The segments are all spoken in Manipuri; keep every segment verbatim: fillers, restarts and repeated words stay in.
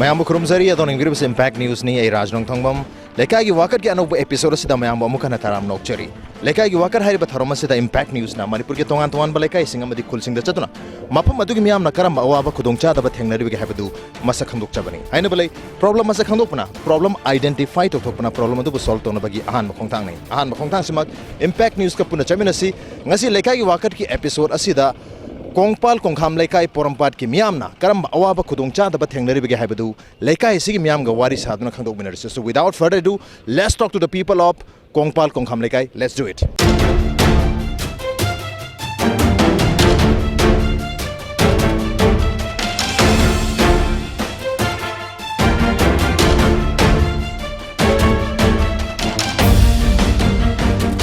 ꯃꯌꯥꯝꯕꯨ ꯈꯨꯔꯨꯝꯖꯔꯤ꯫ ꯑꯗꯣꯝꯅ ꯌꯦꯡꯕꯤꯔꯤꯕꯁꯤ Impact Newsꯅꯤ꯫ ꯑꯩ ꯔꯥꯖ ꯅꯣꯡꯊꯣꯡꯕꯝ꯫ ꯂꯩꯀꯥꯏꯒꯤ ꯋꯥꯀꯠꯀꯤ ꯑꯅꯧꯕ episode ꯑꯁꯤꯗ ꯃꯌꯥꯝꯕꯨ ꯑꯃꯨꯛ ꯍꯟꯅ ꯇꯔꯥꯝꯅ ꯑꯣꯛꯆꯔꯤ꯫ ꯂꯩꯀꯥꯏꯒꯤ ꯋꯥꯀꯠ ꯍꯥꯏꯔꯤꯕ ꯊꯧꯔꯝ ꯑꯁꯤꯗ Impact Newsꯅ ꯃꯅꯤꯄꯨꯔꯒꯤ ꯇꯣꯉꯥꯟ ꯇꯣꯉꯥꯟꯕ ꯂꯩꯀꯥꯏꯁꯤꯡ ꯑꯃꯗꯤ ꯈꯨꯜꯁꯤꯡꯗ ꯆꯠꯇꯨꯅ ꯃꯐꯝ ꯑꯗꯨꯒꯤ ꯃꯤꯌꯥꯝꯅ ꯀꯔꯝꯕ ꯑꯋꯥꯕ ꯈꯨꯗꯣꯡꯆꯥꯗꯕ ꯊꯦꯡꯅꯔꯤꯕꯒꯦ ꯍꯥꯏꯕꯗꯨ ꯃꯁꯛ ꯈꯪꯗꯣꯛꯆꯕꯅꯤ꯫ ꯍꯥꯏꯅꯕ ꯂꯩ, problem ꯃꯁꯛ ꯈꯪꯗꯣꯛꯄꯅ, problem identify ꯇꯧꯊꯣꯛꯄꯅ problem ꯑꯗꯨꯕꯨ solve ꯇꯧꯅꯕꯒꯤ ꯑꯍꯥꯟꯕ ꯈꯣꯡꯊꯥꯡꯅꯤ꯫ ꯑꯍꯥꯟꯕ ꯈꯣꯡꯊꯥꯡꯁꯤꯃꯛ Impact Newsꯀ ꯄꯨꯟꯅ ꯆꯠꯃꯤꯟꯅꯁꯤ꯫ ꯉꯁꯤ ꯂꯩꯀꯥꯏꯒꯤ ꯋꯥꯀꯠꯀꯤ episode ꯑꯁꯤꯗ ꯀꯣꯡꯄꯥꯜ ꯀꯣꯡꯈꯥꯝ ꯂꯩꯀꯥꯏ ꯄꯣꯔꯣꯝꯄꯥꯠꯀꯤ ꯃꯤꯌꯥꯝꯅ ꯀꯔꯝꯕ ꯑꯋꯥꯕ ꯈꯨꯗꯣꯡꯆꯥꯗꯕ ꯊꯦꯡꯅꯔꯤꯕꯒꯦ ꯍꯥꯏꯕꯗꯨ ꯂꯩꯀꯥꯏ ꯑꯁꯤꯒꯤ ꯃꯤꯌꯥꯝꯒ ꯋꯥꯔꯤ ꯁꯥꯗꯨꯅ ꯈꯪꯗꯣꯛꯃꯤꯟꯅꯔꯁꯤ꯫ So without further ado, let's talk to the people of Kongpal ꯀꯣꯡꯈꯥꯝ ꯂꯩꯀꯥꯏ꯫ Let's do it.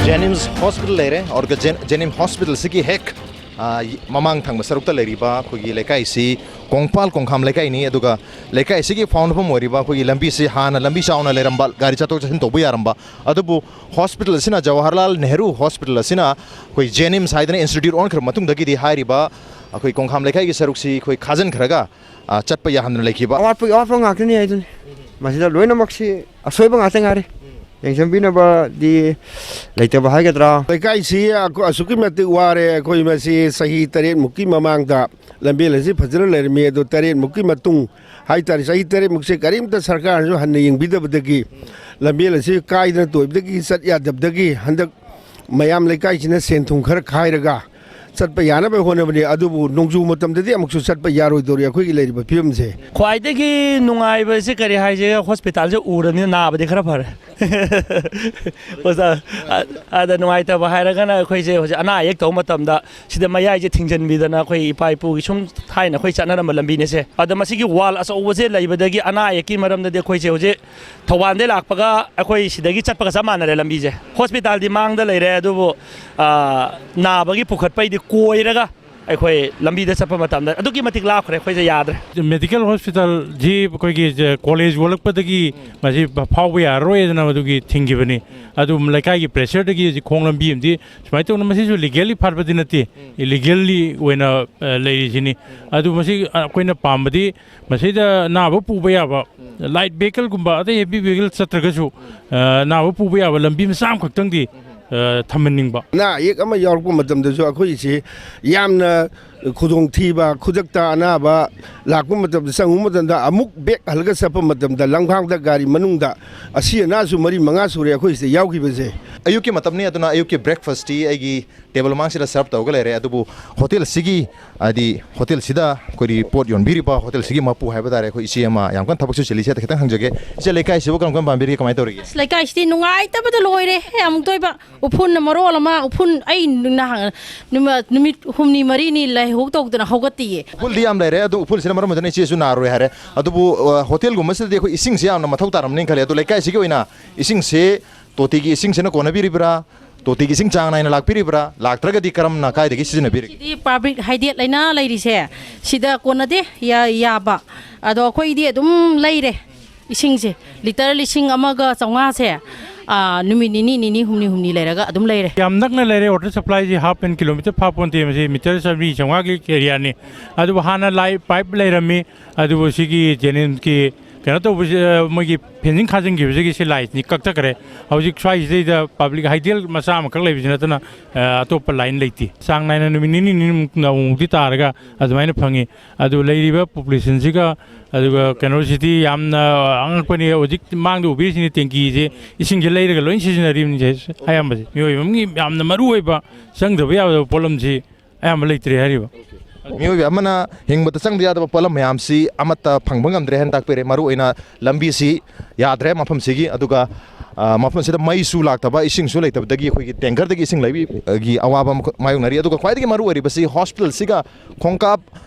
Jennings Hospital ꯂꯩꯔꯦ꯫ ꯑꯣꯔꯒ ꯖꯦꯟ-, ꯖꯦꯅꯤꯝ ꯍꯣꯁꯄꯤꯇꯥꯜꯁꯤꯒꯤ ꯍꯦꯛ, ꯑ, ꯃꯃꯥꯡ ꯊꯪꯕ ꯁꯔꯨꯛꯇ ꯂꯩꯔꯤꯕ ꯑꯩꯈꯣꯏꯒꯤ ꯂꯩꯀꯥꯏꯁꯤ ꯀꯣꯡꯄꯥꯜ ꯀꯣꯡꯈꯥꯝ ꯂꯩꯀꯥꯏꯅꯤ꯫ ꯑꯗꯨꯒ ꯂꯩꯀꯥꯏꯁꯤꯒꯤ ꯐꯥꯎꯅꯐꯝ ꯑꯣꯏꯔꯤꯕ ꯑꯩꯈꯣꯏꯒꯤ ꯂꯝꯕꯤꯁꯤ ꯍꯥꯟꯅ ꯂꯝꯕꯤ ꯆꯥꯎꯅ ꯂꯩꯔꯝꯕ, ꯒꯥꯔꯤ ꯆꯠꯊꯣꯛ ꯆꯠꯁꯤꯟ ꯇꯧꯕ ꯌꯥꯔꯝꯕ, ꯑꯗꯨꯕꯨ ꯍꯣꯁꯄꯤꯇꯥꯜ ꯑꯁꯤꯅ, ꯖꯋꯥꯍꯔꯂꯥꯜ ꯅꯦꯍꯔꯨ ꯍꯣꯁꯄꯤꯇꯥꯜ ꯑꯁꯤꯅ ꯑꯩꯈꯣꯏ ꯖꯦꯅꯤꯝꯁ ꯍꯥꯏꯗꯅ ꯏꯟꯁꯇꯤꯇ꯭ꯌꯨꯠ ꯑꯣꯟꯈ꯭ꯔꯕ ꯃꯇꯨꯡꯗꯒꯤꯗꯤ ꯍꯥꯏꯔꯤꯕ ꯑꯩꯈꯣꯏ ꯀꯣꯡꯈꯥꯝ ꯂꯩꯀꯥꯏꯒꯤ ꯁꯔꯨꯛꯁꯤ ꯑꯩꯈꯣꯏ ꯈꯥꯖꯤꯟꯈ꯭ꯔꯒ, ꯑ, ꯆꯠꯄ ꯌꯥꯍꯟꯗꯅ ꯂꯩꯈꯤꯕ꯫ ꯑꯋꯥꯠꯄꯒꯤ ꯑꯋꯥꯠꯄ ꯉꯥꯛꯇꯅꯤ ꯍꯥꯏꯗꯨꯅꯤ꯫ ꯃꯁꯤꯗ ꯂꯣꯏꯅꯃꯛꯁꯤ ꯑꯁꯣꯏꯕ ꯉꯥꯛꯇ ꯉꯥꯏꯔꯦ꯫ ꯌꯦꯡꯁꯤꯟꯕꯤꯅꯕꯗꯤ ꯂꯩꯇꯕ ꯍꯥꯏꯒꯗ꯭ꯔꯥ? ꯂꯩꯀꯥꯏꯁꯤ ꯑꯀ-, ꯑꯁꯨꯛꯀꯤ ꯃꯇꯤꯛ ꯋꯥꯔꯦ꯫ ꯑꯩꯈꯣꯏ ꯃꯁꯤ ꯆꯍꯤ ꯇꯔꯦꯠ ꯃꯨꯛꯀꯤ ꯃꯃꯥꯡꯗ ꯂꯝꯕꯦꯜ ꯑꯁꯤ ꯐꯖꯅ ꯂꯩꯔꯝꯃꯤ, ꯑꯗꯣ ꯇꯔꯦꯠ ꯃꯨꯛꯀꯤ ꯃꯇꯨꯡ ꯍꯥꯏꯇꯥꯔꯦ, ꯆꯍꯤ ꯇꯔꯦꯠ ꯃꯨꯛꯁꯦ ꯀꯔꯤꯝꯇ ꯁꯔꯀꯥꯔꯅꯁꯨ ꯍꯟꯅ ꯌꯦꯡꯕꯤꯗꯕꯗꯒꯤ, ꯂꯝꯕꯦꯜ ꯑꯁꯤ ꯀꯥꯏꯗꯅ ꯇꯣꯏꯕꯗꯒꯤ ꯆꯠ ꯌꯥꯗꯕꯗꯒꯤ, ꯍꯟꯗꯛ ꯃꯌꯥꯝ ꯂꯩꯀꯥꯏꯁꯤꯅ ꯁꯦꯟ ꯊꯨꯝ ꯈꯔ ꯈꯥꯏꯔꯒ ꯆꯠꯄ ꯌꯥꯅꯕ ꯍꯣꯠꯅꯕꯅꯤ꯫ ꯑꯗꯨꯕꯨ ꯅꯣꯡꯖꯨ ꯃꯇꯝꯗꯗꯤ ꯑꯃꯨꯛꯁꯨ ꯆꯠꯄ ꯌꯥꯔꯣꯏꯗꯧꯔꯤ ꯑꯩꯈꯣꯏꯒꯤ ꯂꯩꯔꯤꯕ ꯐꯤꯕꯝꯁꯦ꯫ ꯈ꯭ꯋꯥꯏꯗꯒꯤ ꯅꯨꯡꯉꯥꯏꯕꯁꯦ ꯀꯔꯤ ꯍꯥꯏꯁꯦ, ꯍꯣꯁꯄꯤꯇꯥꯜꯁꯦ ꯎꯔꯕꯅꯤꯅ ꯅꯥꯕꯗꯤ ꯈꯔ ꯐꯔꯦ꯫ ꯑꯣꯖꯥ, ꯑ-, ꯑꯗ ꯅꯨꯡꯉꯥꯏꯇꯕ ꯍꯥꯏꯔꯒꯅ ꯑꯩꯈꯣꯏꯁꯦ ꯍꯧꯖꯤꯛ ꯑꯅꯥ ꯑꯌꯦꯛ ꯇꯧꯕ ꯃꯇꯝꯗ ꯁꯤꯗ ꯃꯌꯥꯏꯁꯦ ꯊꯤꯡꯖꯤꯟꯕꯤꯗꯅ ꯑꯩꯈꯣꯏ ꯏꯄꯥ ꯏꯄꯨꯒꯤ ꯁꯨꯝ ꯊꯥꯏꯅ ꯑꯩꯈꯣꯏ ꯆꯠꯅꯔꯝꯕ ꯂꯝꯕꯤꯅꯦꯁꯦ꯫ ꯑꯗ ꯃꯁꯤꯒꯤ ꯋꯥꯜ ꯑꯆꯧꯕꯁꯦ ꯂꯩꯕꯗꯒꯤ ꯑꯅꯥ ꯑꯌꯦꯛꯀꯤ ꯃꯔꯝꯗꯗꯤ ꯑꯩꯈꯣꯏꯁꯦ ꯍꯧꯖꯤꯛ ꯊꯧꯕꯥꯜꯗꯩ ꯂꯥꯛꯄꯒ ꯑꯩꯈꯣꯏ ꯁꯤꯗꯒꯤ ꯆꯠꯄꯒ ꯆꯞ ꯃꯥꯟꯅꯔꯦ ꯂꯝꯕꯤꯁꯦ꯫ ꯍꯣꯁꯄꯤꯇꯥꯜꯗꯤ ꯃꯥꯡꯗ ꯂꯩꯔꯦ, ꯑꯗꯨꯕꯨ, ꯑ, ꯅꯥꯕꯒꯤ ꯄꯨꯈꯠꯄꯩꯗꯤ ꯀꯣꯏꯔꯒ ꯑꯩꯈꯣꯏ ꯂꯝꯕꯤꯗ ꯆꯠꯄ ꯃꯇꯝꯗ ꯑꯗꯨꯛꯀꯤ ꯃꯇꯤꯛ ꯂꯥꯞꯈ꯭ꯔꯦ ꯑꯩꯈꯣꯏꯁꯦ, ꯌꯥꯗ꯭ꯔꯦ꯫ ꯃꯦꯗꯤꯀꯦꯜ ꯍꯣꯁꯄꯤꯇꯥꯜꯁꯤ ꯑꯩꯈꯣꯏꯒꯤ ꯀꯣꯂꯦꯖ ꯑꯣꯜꯂꯛꯄꯗꯒꯤ ꯃꯁꯤ ꯐꯥꯎꯕ ꯌꯥꯔꯔꯣꯏꯗꯅ ꯃꯗꯨꯒꯤ ꯊꯤꯡꯈꯤꯕꯅꯤ꯫ ꯑꯗꯨ ꯂꯩꯀꯥꯏꯒꯤ ꯄ꯭ꯔꯦꯁꯔꯗꯒꯤ ꯍꯧꯖꯤꯛ ꯈꯣꯡ ꯂꯝꯕꯤ ꯑꯃꯗꯤ ꯁꯨꯃꯥꯏꯅ ꯇꯧꯅ, ꯃꯁꯤꯁꯨ ꯂꯤꯒꯦꯜꯂꯤ ꯐꯥꯠꯄꯗꯤ ꯅꯠꯇꯦ, ꯏꯂꯤꯒꯦꯜꯂꯤ ꯑꯣꯏꯅ, ꯑ, ꯂꯩꯔꯤꯁꯤꯅꯤ꯫ ꯑꯗꯨ ꯃꯁꯤ ꯑꯩꯈꯣꯏꯅ ꯄꯥꯝꯕꯗꯤ ꯃꯁꯤꯗ ꯑꯅꯥꯕ ꯄꯨꯕ ꯌꯥꯕ ꯂꯥꯏꯠ ꯚꯦꯍꯤꯀꯜꯒꯨꯝꯕ, ꯑꯇꯩ ꯍꯦꯚꯤ ꯚꯦꯍꯤꯀꯜ ꯆꯠꯇ꯭ꯔꯒꯁꯨ, ꯑ, ꯑꯅꯥꯕ ꯄꯨꯕ ꯌꯥꯕ ꯂꯝꯕꯤ ꯃꯆꯥ ꯑꯃꯈꯛꯇꯪꯗꯤ, ꯑ, ꯊꯝꯍꯟꯅꯤꯡꯕ꯫ ꯑꯅꯥ ꯑꯌꯦꯛ ꯑꯃ ꯌꯥꯎꯔꯛꯄ ꯃꯇꯝꯗꯁꯨ ꯑꯩꯈꯣꯏꯁꯤ ꯌꯥꯝꯅ ꯈꯨꯗꯣꯡꯊꯤꯕ, ꯈꯨꯗꯛꯇ ꯑꯅꯥꯕ ꯂꯥꯛꯄ ꯃꯇꯝꯗ, ꯆꯪꯉꯨ ꯃꯇꯝꯗ, ꯑꯃꯨꯛ ꯕꯦꯛ ꯍꯜꯂꯒ ꯆꯠꯄ ꯃꯇꯝꯗ, ꯂꯝꯈꯥꯡꯗ ꯒꯥꯔꯤ ꯃꯅꯨꯡꯗ ꯑꯁꯤ ꯑꯅꯥꯁꯨ ꯃꯔꯤ ꯃꯉꯥ ꯁꯨꯔꯦ ꯑꯩꯈꯣꯏ ꯁꯤꯗ ꯌꯥꯎꯈꯤꯕꯁꯦ꯫ ꯑꯌꯨꯛꯀꯤ ꯃꯇꯝꯅꯤ, ꯑꯗꯨꯅ ꯑꯌꯨꯛꯀꯤ ꯕ꯭ꯔꯦꯛꯐꯥꯁꯇꯤ ꯑꯩꯒꯤ ꯇꯦꯕꯜ ꯃꯃꯥꯡꯁꯤꯗ ꯁꯔꯞ ꯇꯧꯔꯒ ꯂꯩꯔꯦ꯫ ꯑꯗꯨꯕꯨ ꯍꯣꯇꯦꯜꯁꯤꯒꯤ, ꯍꯥꯏꯗꯤ ꯍꯣꯇꯦꯜꯁꯤꯗ ꯑꯩꯈꯣꯏꯒꯤ ꯄꯣꯠ ꯌꯣꯟꯕꯤꯔꯤꯕ ꯍꯣꯇꯦꯜꯁꯤꯒꯤ ꯃꯄꯨ ꯍꯥꯏꯕ ꯇꯥꯔꯦ, ꯑꯩꯈꯣꯏ ꯏꯆꯦ ꯑꯃ ꯌꯥꯝ ꯀꯟꯅ ꯊꯕꯛꯁꯨ ꯆꯤꯜꯂꯤ, ꯏꯆꯦꯗ ꯈꯤꯇꯪ ꯍꯪꯖꯒꯦ꯫ ꯏꯆꯦ, ꯂꯩꯀꯥꯏꯁꯤꯕꯨ ꯀꯔꯝ ꯀꯔꯝ ꯄꯥꯝꯕꯤꯔꯤ, ꯀꯃꯥꯏꯅ ꯇꯧꯔꯤꯒꯦ? ꯑꯁ, ꯂꯩꯀꯥꯏꯁꯤꯗꯤ ꯅꯨꯡꯉꯥꯏꯇꯕꯗ ꯂꯣꯏꯔꯦ꯫ ꯑꯃꯨꯛꯇꯣꯏꯕ ꯎꯐꯨꯟꯅ ꯃꯔꯣꯜ ꯑꯃ, ꯎꯐꯨꯟ ꯑꯩ ꯅꯍꯥꯟ ꯅꯨꯃ-, ꯅꯨꯃꯤꯠ ꯍꯨꯝꯅꯤ ꯃꯔꯤꯅꯤ ꯂꯥꯏꯍꯧ ꯇꯧꯗꯅ ꯍꯧꯒꯠꯇꯤꯌꯦ꯫ ꯎꯐꯨꯜꯗꯤ ꯌꯥꯝ ꯂꯩꯔꯦ, ꯑꯗꯨ ꯎꯐꯨꯜꯁꯤꯅ ꯃꯔꯝ ꯑꯣꯏꯗꯨꯅ ꯏꯆꯦꯁꯨ ꯅꯥꯔꯣꯏ ꯍꯥꯏꯔꯦ꯫ ꯑꯗꯨꯕꯨ, ꯑ, ꯍꯣꯇꯦꯜꯒꯨꯝꯕꯁꯤꯗꯗꯤ ꯑꯩꯈꯣꯏ ꯏꯁꯤꯡꯁꯦ ꯌꯥꯝꯅ ꯃꯊꯧ ꯇꯥꯔꯝꯅꯤꯅ ꯈꯜꯂꯦ꯫ ꯑꯗꯣ ꯂꯩꯀꯥꯏꯁꯤꯒꯤ ꯑꯣꯏꯅ ꯏꯁꯤꯡꯁꯦ, ꯇꯣꯇꯤꯒꯤ ꯏꯁꯤꯡꯁꯤꯅ ꯀꯣꯟꯅꯕꯤꯔꯤꯕ꯭ꯔꯥ? ꯇꯣꯇꯤꯒꯤ ꯏꯁꯤꯡ ꯆꯥꯡ ꯅꯥꯏꯅ ꯂꯥꯛꯄꯤꯔꯤꯕ꯭ꯔꯥ? ꯂꯥꯛꯇ꯭ꯔꯒꯗꯤ ꯀꯔꯝꯅ, ꯀꯥꯏꯗꯒꯤ ꯁꯤꯖꯤꯟꯅꯕꯤꯔꯤꯒꯦ? ꯁꯤꯗꯤ ꯄꯥꯕ꯭ꯂꯤꯛ ꯍꯥꯏꯗꯦꯠ ꯂꯩꯅꯥ ꯂꯩꯔꯤꯁꯦ, ꯁꯤꯗ ꯀꯣꯟꯅꯗꯦ, ꯌꯥ-, ꯌꯥꯕ꯫ ꯑꯗꯣ ꯑꯩꯈꯣꯏꯗꯤ ꯑꯗꯨꯝ ꯂꯩꯔꯦ ꯏꯁꯤꯡꯁꯦ, ꯂꯤꯇꯔ ꯂꯤꯁꯤꯡ ꯑꯃꯒ ꯆꯥꯝꯃꯉꯥꯁꯦ, ꯑꯥ, ꯅꯨꯃꯤꯠ ꯅꯤꯅꯤ, ꯅꯤꯅꯤ, ꯍꯨꯝꯅꯤ, ꯍꯨꯝꯅꯤ ꯂꯩꯔꯒ ꯑꯗꯨꯝ ꯂꯩꯔꯦ꯫ ꯌꯥꯝ ꯅꯛꯅ ꯂꯩꯔꯦ, ꯋꯥꯇꯔ ꯁꯄ꯭ꯂꯥꯏꯁꯤ ꯍꯥꯐ ꯑꯦꯟ ꯀꯤꯂꯣꯃꯤꯇꯔ ꯐꯥꯄꯣꯟꯇꯦ, ꯃꯁꯤ ꯃꯤꯇꯔ ꯆꯥꯝꯃꯔꯤ ꯆꯥꯝꯃꯉꯥꯒꯤ ꯑꯦꯔꯤꯌꯥꯅꯤ꯫ ꯑꯗꯨꯕꯨ ꯍꯥꯟꯅ ꯂꯥꯏ ꯄꯥꯏꯞ ꯂꯩꯔꯝꯃꯤ, ꯑꯗꯨꯕꯨ ꯁꯤꯒꯤ ꯖꯦꯅꯤꯝꯁꯀꯤ ꯀꯩꯅꯣ ꯇꯧꯕꯁꯤ, ꯑ, ꯃꯣꯏꯒꯤ ꯐꯦꯟꯁꯤꯡ ꯈꯥꯖꯤꯟꯈꯤꯕꯁꯤꯒꯤ ꯁꯤ ꯂꯥꯏꯁꯤꯅꯤ ꯀꯛꯊꯈ꯭ꯔꯦ꯫ ꯍꯧꯖꯤꯛ ꯁ꯭ꯋꯥꯏꯁꯤꯗꯩꯗ ꯄꯥꯕ꯭ꯂꯤꯛ ꯍꯥꯏꯗꯦꯜ ꯃꯆꯥ ꯑꯃꯈꯛ ꯂꯩꯕꯁꯤ ꯅꯠꯇꯅ, ꯑ, ꯑꯇꯣꯞꯄ ꯂꯥꯏꯟ ꯂꯩꯇꯦ꯫ ꯆꯥꯡ ꯅꯥꯏꯅ ꯅꯨꯃꯤꯠ ꯅꯤꯅꯤ ꯅꯤꯅꯤꯃꯨꯛ ꯑꯃꯨꯛꯃꯨꯛꯇꯤ ꯇꯥꯔꯒ ꯑꯗꯨꯃꯥꯏꯅ ꯐꯪꯉꯤ꯫ ꯑꯗꯨ ꯂꯩꯔꯤꯕ ꯄꯣꯄꯨꯂꯦꯁꯟꯁꯤꯒ, ꯑꯗꯨꯒ ꯀꯩꯅꯣꯁꯤꯗꯤ ꯌꯥꯝꯅ ꯑꯉꯛꯄꯅꯤ꯫ ꯍꯧꯖꯤꯛ ꯃꯥꯡꯗ ꯎꯕꯤꯔꯤꯁꯤꯅꯤ ꯇꯦꯡꯀꯤꯁꯦ, ꯏꯁꯤꯡꯁꯦ ꯂꯩꯔꯒ ꯂꯣꯏ ꯁꯤꯖꯤꯟꯅꯔꯤꯕꯅꯤ ꯑꯌꯥꯝꯕꯁꯦ꯫ ꯃꯤꯑꯣꯏꯕ ꯑꯃꯒꯤ ꯌꯥꯝꯅ ꯃꯔꯨ ꯑꯣꯏꯕ, ꯆꯪꯗꯕ ꯌꯥꯗꯕ ꯄꯣꯠꯂꯝꯁꯤ ꯑꯌꯥꯝꯕ ꯂꯩꯇ꯭ꯔꯦ ꯍꯥꯏꯔꯤꯕ꯫ ꯃꯤꯑꯣꯏꯕ ꯑꯃꯅ ꯍꯤꯡꯕꯗ ꯆꯪꯗ ꯌꯥꯗꯕ ꯄꯣꯠꯂꯝ ꯃꯌꯥꯝꯁꯤ ꯑꯃꯠꯇ ꯐꯪꯕ ꯉꯝꯗ꯭ꯔꯦ ꯍꯥꯏꯅ ꯇꯥꯛꯄꯤꯔꯦ꯫ ꯃꯔꯨꯑꯣꯏꯅ ꯂꯝꯕꯤꯁꯤ ꯌꯥꯗ꯭ꯔꯦ ꯃꯐꯝꯁꯤꯒꯤ, ꯑꯗꯨꯒ, ꯑ, ꯃꯐꯝꯁꯤꯗ ꯃꯩꯁꯨ ꯂꯥꯛꯇꯕ, ꯏꯁꯤꯡꯁꯨ ꯂꯩꯇꯕꯗꯒꯤ ꯑꯩꯈꯣꯏꯒꯤ ꯇꯦꯡꯀꯔꯗꯒꯤ ꯏꯁꯤꯡ ꯂꯩꯕꯒꯤ ꯑꯋꯥꯕ ꯑꯃ ꯃꯥꯌꯣꯛꯅꯔꯤ꯫ ꯑꯗꯨꯒ ꯈ꯭ꯋꯥꯏꯗꯒꯤ ꯃꯔꯨ ꯑꯣꯏꯔꯤꯕꯁꯤ ꯍꯣꯁꯄꯤꯇꯥꯜꯁꯤꯒ ꯈꯣꯡꯀꯥꯞ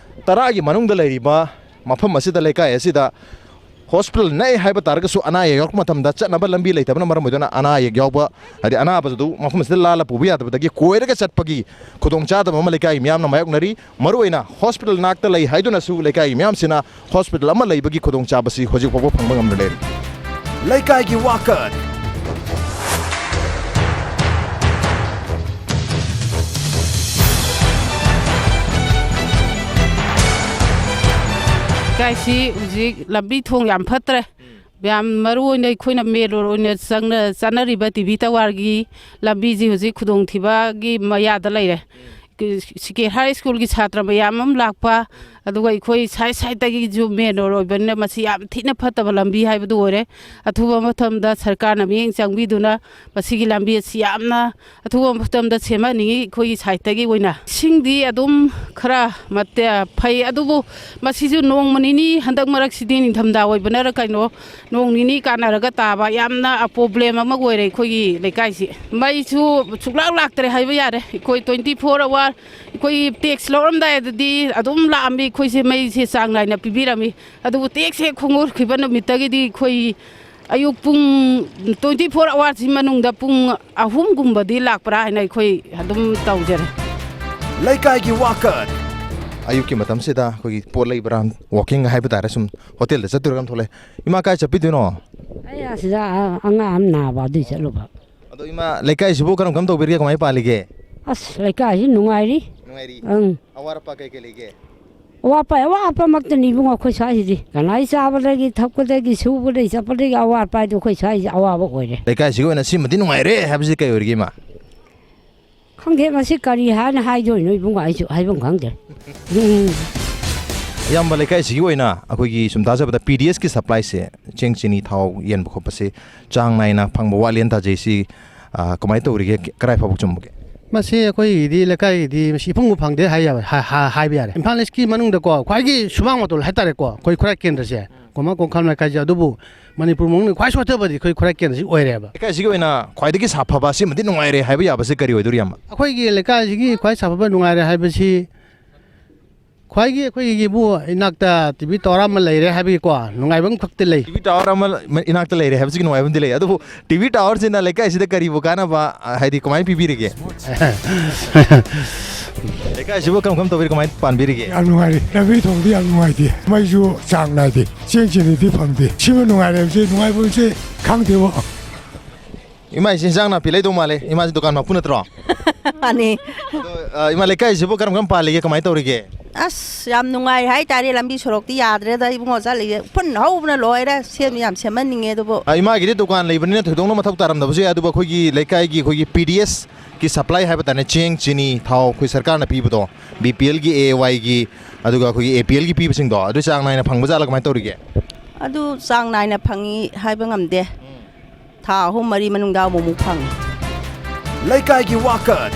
ꯇꯔꯥꯒꯤ ꯃꯅꯨꯡꯗ ꯂꯩꯔꯤꯕ ꯃꯐꯝ ꯑꯁꯤꯗ, ꯂꯩꯀꯥꯏ ꯑꯁꯤꯗ ꯍꯣꯁꯄꯤꯇꯥꯜ ꯅꯛꯑꯦ ꯍꯥꯏꯕ ꯇꯥꯔꯒꯁꯨ, ꯑꯅꯥ ꯑꯌꯦꯛ ꯌꯥꯎꯔꯛꯄ ꯃꯇꯝꯗ ꯆꯠꯅꯕ ꯂꯝꯕꯤ ꯂꯩꯇꯕꯅ ꯃꯔꯝ ꯑꯣꯏꯗꯨꯅ ꯑꯅꯥ ꯑꯌꯦꯛ ꯌꯥꯎꯕ, ꯍꯥꯏꯗꯤ ꯑꯅꯥꯕꯗꯨ ꯃꯐꯝ ꯑꯁꯤꯗ ꯂꯥꯜꯂ ꯄꯨꯕ ꯌꯥꯗꯕꯗꯒꯤ ꯀꯣꯏꯔꯒ ꯆꯠꯄꯒꯤ ꯈꯨꯗꯣꯡꯆꯥꯗꯕ ꯑꯃ ꯂꯩꯀꯥꯏꯒꯤ ꯃꯤꯌꯥꯝꯅ ꯃꯥꯌꯣꯛꯅꯔꯤ꯫ ꯃꯔꯨꯑꯣꯏꯅ ꯍꯣꯁꯄꯤꯇꯥꯜ ꯅꯥꯛꯇ ꯂꯩ ꯍꯥꯏꯗꯨꯅꯁꯨ ꯂꯩꯀꯥꯏꯒꯤ ꯃꯤꯌꯥꯝꯁꯤꯅ ꯍꯣꯁꯄꯤꯇꯥꯜ ꯑꯃ ꯂꯩꯕꯒꯤ ꯈꯨꯗꯣꯡꯆꯥꯕꯁꯤ ꯍꯧꯖꯤꯛ ꯐꯥꯎꯕ ꯐꯪꯕ ꯉꯝꯗꯅ ꯂꯩꯔꯤ꯫ ꯂꯩꯀꯥꯏꯒꯤ ꯋꯥꯀꯠ꯫ ꯂꯩꯀꯥꯏꯁꯤ ꯍꯧꯖꯤꯛ ꯂꯝꯕꯤ ꯊꯣꯡ ꯌꯥꯝ ꯐꯠꯇ꯭ꯔꯦ꯫ ꯌꯥꯝ ꯃꯔꯨ ꯑꯣꯏꯅ ꯑꯩꯈꯣꯏꯅ ꯃꯦꯟ ꯔꯣꯗ ꯑꯣꯏꯅ ꯆꯪꯅ ꯆꯠꯅꯔꯤꯕ ꯇꯤ ꯚꯤ ꯇꯥꯋꯔꯒꯤ ꯂꯝꯕꯤꯁꯤ ꯍꯧꯖꯤꯛ ꯈꯨꯗꯣꯡꯊꯤꯕꯒꯤ ꯃꯌꯥꯗ ꯂꯩꯔꯦ꯫ ꯁꯤ ꯀꯦ ꯍꯥꯏ ꯁ꯭ꯀꯨꯜꯒꯤ ꯁꯥꯇ꯭ꯔ ꯃꯌꯥꯝ ꯑꯃ ꯂꯥꯛꯄ, ꯑꯗꯨꯒ ꯑꯩꯈꯣꯏ ꯁꯥꯏꯠ ꯁꯥꯏꯠꯇꯒꯤꯁꯨ ꯃꯦꯟ ꯔꯣꯗ ꯑꯣꯏꯕꯅꯤꯅ ꯃꯁꯤ ꯌꯥꯝ ꯊꯤꯅ ꯐꯠꯇꯕ ꯂꯝꯕꯤ ꯍꯥꯏꯕꯗꯨ ꯑꯣꯏꯔꯦ꯫ ꯑꯊꯨꯕ ꯃꯇꯝꯗ ꯁꯔꯀꯥꯔꯅ ꯃꯤꯠꯌꯦꯡ ꯆꯪꯕꯤꯗꯨꯅ ꯃꯁꯤꯒꯤ ꯂꯝꯕꯤ ꯑꯁꯤ ꯌꯥꯝꯅ ꯑꯊꯨꯕ ꯃꯇꯝꯗ ꯁꯦꯝꯍꯟꯅꯤꯡꯉꯤ ꯑꯩꯈꯣꯏꯒꯤ ꯁꯥꯏꯠꯇꯒꯤ ꯑꯣꯏꯅ꯫ ꯏꯁꯤꯡꯗꯤ ꯑꯗꯨꯝ ꯈꯔ ꯃꯇꯦ-, ꯐꯩ, ꯑꯗꯨꯕꯨ ꯃꯁꯤꯁꯨ ꯅꯣꯡꯃ ꯅꯤꯅꯤ, ꯍꯟꯗꯛ ꯃꯔꯛꯁꯤꯗꯤ ꯅꯤꯡꯊꯝꯊꯥ ꯑꯣꯏꯕꯅꯔ ꯀꯩꯅꯣ, ꯅꯣꯡ ꯅꯤꯅꯤ ꯀꯥꯟꯅꯔꯒ ꯇꯥꯕ ꯌꯥꯝꯅ ꯄ꯭ꯔꯣꯕ꯭ꯂꯦꯝ ꯑꯃ ꯑꯣꯏꯔꯦ ꯑꯩꯈꯣꯏꯒꯤ ꯂꯩꯀꯥꯏꯁꯤ꯫ ꯃꯩꯁꯨ ꯁꯨꯡꯂꯥꯛ ꯂꯥꯛꯇ꯭ꯔꯦ ꯍꯥꯏꯕ ꯌꯥꯔꯦ꯫ ꯑꯩꯈꯣꯏ ꯇ꯭ꯋꯦꯟꯇꯤ ꯐꯣꯔ ꯑꯋꯥꯔ ꯑꯩꯈꯣꯏꯒꯤ ꯇꯦꯛꯁ ꯂꯧꯔꯝꯗꯥꯏꯗꯗꯤ ꯑꯗꯨꯝ ꯂꯥꯛꯑꯝꯃꯤ, ꯑꯩꯈꯣꯏꯁꯦ ꯃꯩꯁꯦ ꯆꯥꯡ ꯅꯥꯏꯅ ꯄꯤꯕꯤꯔꯝꯃꯤ꯫ ꯑꯗꯨꯕꯨ ꯇꯦꯛꯁ ꯍꯦꯛ ꯈꯣꯡꯒꯠꯈꯤꯕ ꯅꯨꯃꯤꯠꯇꯒꯤꯗꯤ ꯑꯩꯈꯣꯏ ꯑꯌꯨꯛ ꯄꯨꯡ ꯇ꯭ꯋꯦꯟꯇꯤ ꯐꯣꯔ ꯑꯋꯥꯔꯁꯤ ꯃꯅꯨꯡꯗ ꯄꯨꯡ ꯑꯍꯨꯝꯒꯨꯝꯕꯗꯤ ꯂꯥꯛꯄ꯭ꯔꯥ ꯍꯥꯏꯅ ꯑꯩꯈꯣꯏ ꯑꯗꯨꯝ ꯇꯧꯖꯔꯦ꯫ ꯂꯩꯀꯥꯏꯒꯤ ꯋꯥꯀꯠ꯫ ꯑꯌꯨꯛꯀꯤ ꯃꯇꯝꯁꯤꯗ ꯑꯩꯈꯣꯏꯒꯤ ꯄꯣꯠ ꯂꯩꯕ꯭ꯔꯥ, ꯋꯥꯀꯤꯡ ꯍꯥꯏꯕ ꯇꯥꯔꯦ, ꯁꯨꯝ ꯍꯣꯇꯦꯜꯗ ꯆꯠꯇꯣꯏꯔꯒ ꯑꯃ ꯊꯣꯛꯂꯛꯑꯦ꯫ ꯏꯃꯥ, ꯀꯥꯏ ꯆꯠꯄꯤꯗꯣꯏꯅꯣ? ꯑꯩ ꯑꯁꯤꯗ ꯑꯉꯥꯡ ꯑꯃ ꯅꯥꯕ ꯑꯗꯨꯏ ꯆꯠꯂꯨꯕ꯫ ꯑꯗꯣ ꯏꯃꯥ, ꯂꯩꯀꯥꯏꯁꯤꯕꯨ ꯀꯔꯝ ꯀꯔꯝ ꯇꯧꯕꯤꯔꯤꯒꯦ, ꯀꯃꯥꯏꯅ ꯄꯥꯜꯂꯤꯒꯦ? ꯑꯁ, ꯂꯩꯀꯥꯏꯁꯤ ꯅꯨꯡꯉꯥꯏꯔꯤ꯫ ꯅꯨꯡꯉꯥꯏꯔꯤ꯫ ꯑꯪ꯫ ꯑꯋꯥꯠ ꯑꯄꯥ ꯀꯩ ꯀꯩ ꯂꯩꯒꯦ? ꯑꯋꯥꯠꯄ, ꯑꯋꯥꯠꯄꯃꯛꯇꯅꯤ ꯏꯕꯨꯡꯉꯣ ꯑꯩꯈꯣꯏ ꯁ꯭ꯋꯥꯏꯁꯤꯗꯤ꯫ ꯀꯅꯥꯏ ꯆꯥꯕꯗꯒꯤ ꯊꯛꯄꯗꯒꯤ ꯁꯨꯕꯗꯒꯤ ꯆꯠꯄꯗꯒꯤ ꯑꯋꯥꯠꯄ ꯍꯥꯏꯗꯣ ꯑꯩꯈꯣꯏ ꯁ꯭ꯋꯥꯏꯁꯤ ꯑꯋꯥꯕ ꯑꯣꯏꯔꯦ꯫ ꯂꯩꯀꯥꯏꯁꯤꯒꯤ ꯑꯣꯏꯅ ꯁꯤꯃꯗꯤ ꯅꯨꯡꯉꯥꯏꯔꯦ ꯍꯥꯏꯕꯁꯤ ꯀꯩ ꯑꯣꯏꯔꯤꯒꯦ, ꯏꯃꯥ? ꯈꯪꯗꯦ, ꯃꯁꯤ ꯀꯔꯤ ꯍꯥꯏꯅ ꯍꯥꯏꯗꯣꯏꯅꯣ ꯏꯕꯨꯡꯉꯣ, ꯑꯩꯁꯨ ꯍꯥꯏꯐꯝ ꯈꯪꯗꯦ꯫ ꯎꯝ꯫ ꯏꯌꯥꯝꯕ, ꯂꯩꯀꯥꯏꯁꯤꯒꯤ ꯑꯣꯏꯅ ꯑꯩꯈꯣꯏꯒꯤ ꯁꯨꯝ ꯇꯥꯖꯕꯗ ꯄꯤ ꯗꯤ ꯑꯦꯁꯀꯤ ꯁꯄ꯭ꯂꯥꯏꯁꯦ, ꯆꯦꯡ, ꯆꯤꯅꯤ, ꯊꯥꯎ ꯌꯦꯟꯕ ꯈꯣꯠꯄꯁꯦ ꯆꯥꯡ ꯅꯥꯏꯅ ꯐꯪꯕ ꯋꯥꯠꯂꯦꯅ ꯇꯥꯖꯩ꯫ ꯁꯤ, ꯑ, ꯀꯃꯥꯏꯅ ꯇꯧꯔꯤꯒꯦ? ꯀꯔꯥꯏ ꯐꯥꯎꯕ ꯆꯨꯝꯕꯒꯦ? ꯃꯁꯤ ꯑꯩꯈꯣꯏꯒꯤꯗꯤ ꯂꯩꯀꯥꯏꯒꯤꯗꯤ ꯃꯁꯤ ꯏꯐꯪꯕꯨ ꯐꯪꯗꯦ ꯍꯥꯏ ꯌꯥꯕ, ꯍꯥ-, ꯍꯥ-, ꯍꯥꯏꯕ ꯌꯥꯔꯦ꯫ ꯏꯝꯐꯥꯜ ꯏꯁꯀꯤ ꯃꯅꯨꯡꯗꯀꯣ ꯈ꯭ꯋꯥꯏꯒꯤ ꯁꯨꯃꯥꯡ ꯃꯇꯣꯜ ꯍꯥꯏꯇꯥꯔꯦꯀꯣ, ꯑꯩꯈꯣꯏ ꯈꯨꯔꯥꯏ ꯀꯦꯟꯗ꯭ꯔꯁꯦ, ꯀꯣꯃ ꯀꯣꯡꯈꯥꯝ ꯂꯩꯀꯥꯏꯁꯦ, ꯑꯗꯨꯕꯨ ꯃꯅꯤꯄꯨꯔ ꯃꯅꯨꯡꯗ ꯈ꯭ꯋꯥꯏ ꯁꯣꯠꯊꯕꯗꯤ ꯑꯩꯈꯣꯏ ꯈꯨꯔꯥꯏ ꯀꯦꯟꯗ꯭ꯔꯁꯤ ꯑꯣꯏꯔꯦꯕ꯫ ꯂꯩꯀꯥꯏꯁꯤꯒꯤ ꯑꯣꯏꯅ ꯈ꯭ꯋꯥꯏꯗꯒꯤ ꯁꯥꯐꯕ, ꯁꯤꯃꯗꯤ ꯅꯨꯡꯉꯥꯏꯔꯦ ꯍꯥꯏꯕ ꯌꯥꯕꯁꯤ ꯀꯔꯤ ꯑꯣꯏꯗꯣꯔꯤ, ꯏꯌꯥꯝꯕ? ꯑꯩꯈꯣꯏꯒꯤ ꯂꯩꯀꯥꯏꯁꯤꯒꯤ ꯈ꯭ꯋꯥꯏ ꯁꯥꯐꯕ ꯅꯨꯡꯉꯥꯏꯔꯦ ꯍꯥꯏꯕꯁꯤ ꯈ꯭ꯋꯥꯏꯒꯤ ꯑꯩꯈꯣꯏꯒꯤ ꯏꯕꯨ ꯏꯅꯥꯛꯇ ꯇꯤ ꯚꯤ ꯇꯥꯋꯔ ꯑꯃ ꯂꯩꯔꯦ ꯍꯥꯏꯕꯒꯤꯀꯣ ꯅꯨꯡꯉꯥꯏꯕ ꯑꯃꯈꯛꯇꯤ ꯂꯩ꯫ ꯇꯤ ꯚꯤ ꯇꯥꯋꯔ ꯑꯃ ꯏꯅꯥꯛꯇ ꯂꯩꯔꯦ ꯍꯥꯏꯕꯁꯤꯒꯤ ꯅꯨꯡꯉꯥꯏꯕ ꯑꯃꯗꯤ ꯂꯩ, ꯑꯗꯨꯕꯨ ꯇꯤ ꯚꯤ ꯇꯥꯋꯔꯁꯤꯅ ꯂꯩꯀꯥꯏꯁꯤꯗ ꯀꯔꯤꯕꯨ ꯀꯥꯟꯅꯕ, ꯑ, ꯍꯥꯏꯗꯤ ꯀꯃꯥꯏꯅ ꯄꯤꯕꯤꯔꯤꯒꯦ? ꯂꯩꯀꯥꯏꯁꯤꯕꯨ ꯀꯔꯝ ꯀꯔꯝ ꯇꯧꯕꯤꯔꯤ, ꯀꯃꯥꯏꯅ ꯄꯥꯟꯕꯤꯔꯤꯒꯦ? ꯌꯥꯝ ꯅꯨꯡꯉꯥꯏꯔꯤ꯫ ꯂꯝꯕꯤ ꯊꯣꯡꯗꯤ ꯌꯥꯝ ꯅꯨꯡꯉꯥꯏꯇꯦ, ꯃꯩꯁꯨ ꯆꯥꯡ ꯅꯥꯏꯗꯦ, ꯆꯦꯡ ꯆꯤꯅꯤꯗꯤ ꯐꯪꯗꯦ꯫ ꯁꯤꯕꯨ ꯅꯨꯡꯉꯥꯏꯔꯦ ꯍꯥꯏꯕꯁꯦ, ꯅꯨꯡꯉꯥꯏꯕ ꯍꯥꯏꯕꯁꯦ ꯈꯪꯗꯦꯕꯣ꯫ ꯏꯃꯥ, ꯏꯆꯦ ꯏꯟꯁꯥꯡ ꯅꯥꯄꯤ ꯂꯩꯗꯧ ꯃꯥꯜꯂꯦ꯫ ꯏꯃꯥꯁꯤ ꯗꯨꯀꯥꯟ ꯃꯄꯨ ꯅꯠꯇ꯭ꯔꯣ? ꯃꯥꯅꯤ꯫ ꯑꯗꯣ, ꯑ, ꯏꯃꯥ, ꯂꯩꯀꯥꯏꯁꯤꯕꯨ ꯀꯔꯝ ꯀꯔꯝ ꯄꯥꯜꯂꯤꯒꯦ? ꯀꯃꯥꯏꯅ ꯇꯧꯔꯤꯒꯦ? ꯑꯁ, ꯌꯥꯝ ꯅꯨꯡꯉꯥꯏ ꯍꯥꯏꯇꯥꯔꯦ꯫ ꯂꯝꯕꯤ ꯁꯣꯔꯣꯛꯇꯤ ꯌꯥꯗ꯭ꯔꯦꯗ ꯏꯕꯨꯡꯉꯣ, ꯆꯠꯂꯤꯁꯦ ꯎꯐꯨꯟ ꯍꯧꯕꯅ ꯂꯣꯏꯔꯦ꯫ ꯁꯦꯝꯗꯤ ꯌꯥꯝ ꯁꯦꯝꯍꯟꯅꯤꯡꯉꯦ, ꯑꯗꯨꯕꯨ ꯑ, ꯏꯃꯥꯒꯤꯗꯤ ꯗꯨꯀꯥꯟ ꯂꯩꯕꯅꯤꯅ ꯊꯣꯏꯗꯣꯛꯅ ꯃꯊꯧ ꯇꯥꯔꯝꯗꯕꯁꯨ ꯌꯥꯏ, ꯑꯗꯨꯕꯨ ꯑꯩꯈꯣꯏꯒꯤ ꯂꯩꯀꯥꯏꯒꯤ ꯑꯩꯈꯣꯏꯒꯤ ꯄꯤ ꯗꯤ ꯑꯦꯁꯀꯤ ꯁꯄ꯭ꯂꯥꯏ ꯍꯥꯏꯕ ꯇꯥꯔꯦ, ꯆꯦꯡ, ꯆꯤꯅꯤ, ꯊꯥꯎ ꯑꯩꯈꯣꯏ ꯁꯔꯀꯥꯔꯅ ꯄꯤꯕꯗꯣ, ꯕꯤ ꯄꯤ ꯑꯦꯜꯒꯤ, ꯑꯦ ꯑꯦ ꯋꯥꯏꯒꯤ, ꯑꯗꯨꯒ ꯑꯩꯈꯣꯏꯒꯤ ꯑꯦ ꯄꯤ ꯑꯦꯜꯒꯤ ꯄꯤꯕꯁꯤꯡꯗꯣ, ꯑꯗꯨ ꯆꯥꯡ ꯅꯥꯏꯅ ꯐꯪꯕ ꯖꯥꯠꯂ, ꯀꯃꯥꯏꯅ ꯇꯧꯔꯤꯒꯦ? ꯑꯗꯨ ꯆꯥꯡ ꯅꯥꯏꯅ ꯐꯪꯉꯤ ꯍꯥꯏꯕ ꯉꯝꯗꯦ꯫ ꯊꯥ ꯑꯍꯨꯝ ꯃꯔꯤ ꯃꯅꯨꯡꯗ ꯑꯃꯨꯛꯃꯨꯛ ꯐꯪꯉꯤ꯫ ꯂꯩꯀꯥꯏꯒꯤ ꯋꯥꯀꯠ꯫